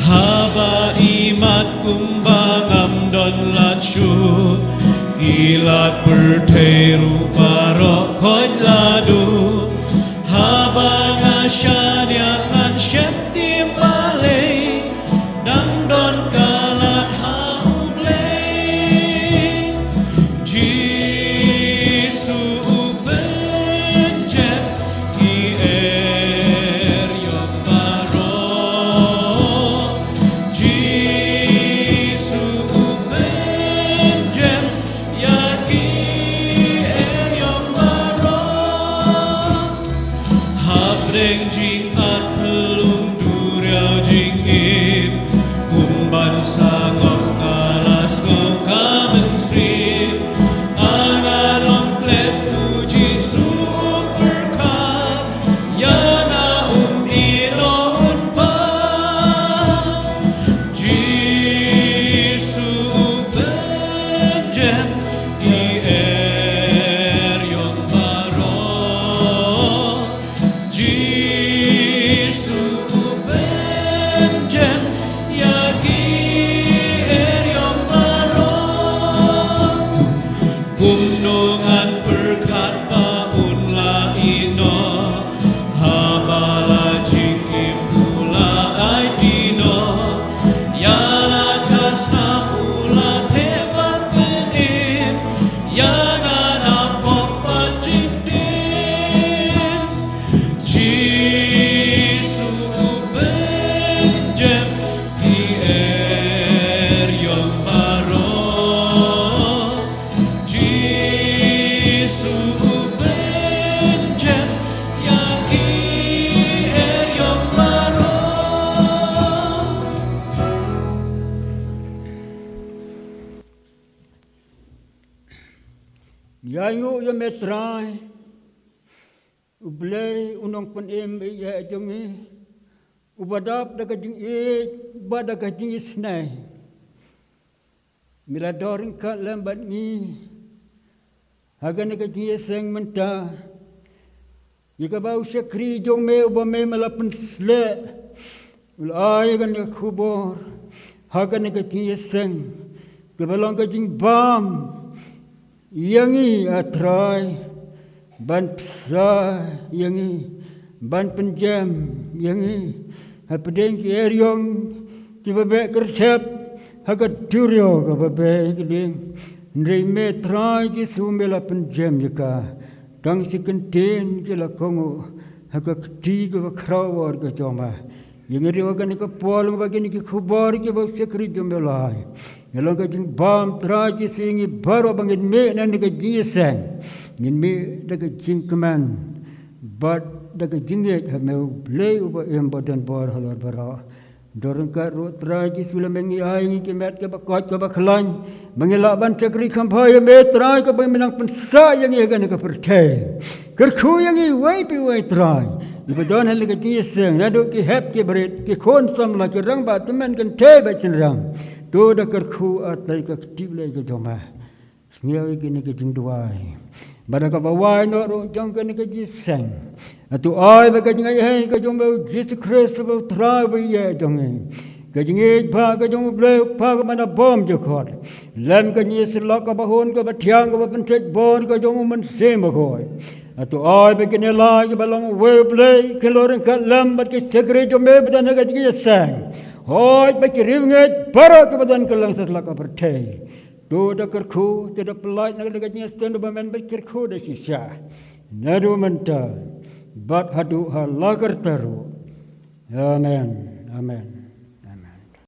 Haba imat kumba ngam don lad shuh, ki lad pyrthei ruh baroh khoit la duh. Haba nga shaniah ngan sheptieng balei, dang don ka lad ha U Blei. Jisu u pynjem ki eriong baroh. Jisu u pynjem ïa ki eriong baroh. Hapdeng jingat phyllung duriaw jingim, kum ban sangok nga la sngew ka mynsiem. Nga la long klet, U Jisu u pyrkhat, ïa nga um ïehnoh un pan. Jisu u pynjem ki eriong baroh. Jisu u pynjem ïa ki eriong baroh. Kumno ngan pyrkhat ba un la ïehnoh, haba la jingim u la aiti noh. Ïa la ka snam u la theh ban pynim, ïa nga na pop bad jingtim. Jisu u pynjem ki eriong baroh. Jisu u pynjem ïa ki eriong baroh. Ïa ïoh ïa me Trai, U Blei u nongpynim ïa jong ngi, uba dap da ka jingïeit bad da ka jingisynei. Me la don ryngkat lem bad ngi ha kane ka jingïaseng mynta, ïa kaba u shakri jong me uba me me la pynsleh, u la ai kane ka khubor ha kane ka jingïaseng, kaba long ka jingbam ïa ngi, A Trai, ban pynsa ïa ngi, ban pynjem ïa ngi hapdeng ki eriong kiba beh kyrsep ha ka duriaw kaba beh kylleng. Hynrei me Trai Jisu me la pynjem ïa ka, tang shi kyntien ki la kohnguh ha ka kti kaba khrawor ka jong me. Ïa ngi ruh ha kane ka por, lyngba kine ki khubor kiba u shakri jong me u la ai, ngi long ka jingbam Trai Jisu ïa ngi baroh ba ngin mih na kane ka jingïaseng, ngin mih da ka jingkmen bad da ka jingngeit ha me U Blei uba im, uba don bor halor baroh. Don ryngkat ruh Trai Jisu lada ngi ai ngi ki met kaba koit kaba khlaiñ, ba ngi lah ban shakri kham bha ïa me Trai, kaba me nang pynsah ïa ngi ha kane ka pyrthei. Kyrkhu ïa ngi uwei pa uwei Trai, kiba don ha kane ka jingïaseng, naduh ki hep ki barit, ki khun samla, ki rangbah tymmen kynthei bad shynrang. To da kyrkhu, ah Trai, ka kti Blei ka jong me. Sngew ïa kane ka jingduwai. Bad da kaba wai noh ruh jong kane ka jingïaseng, to ai ba ka jingïaid ka jong me Jisu Khrist ba u Trai ba ïeit jong ngi, ka jingïeit bha ka jong u Blei u Kpa kaba nabym jukut, lem ka jingïasyllok kaba hun kaba thiang kaba pynthikbor ka jong u Mynsiem Bakhuid, to ai ba kine lai kiba long uwei u Blei kin long ryngkat lem bad ki shakri jong me ba don ha ka jingïaseng, hooid bad ki riewngeit baroh kiba don kylleng satlak ka pyrthei. To da kyrkhu, to da pyllait na ka jingïaseng, to ba men bad kyrkhu da shisha, naduh mynta bad haduh ha la karta ruh. Amen. Amen.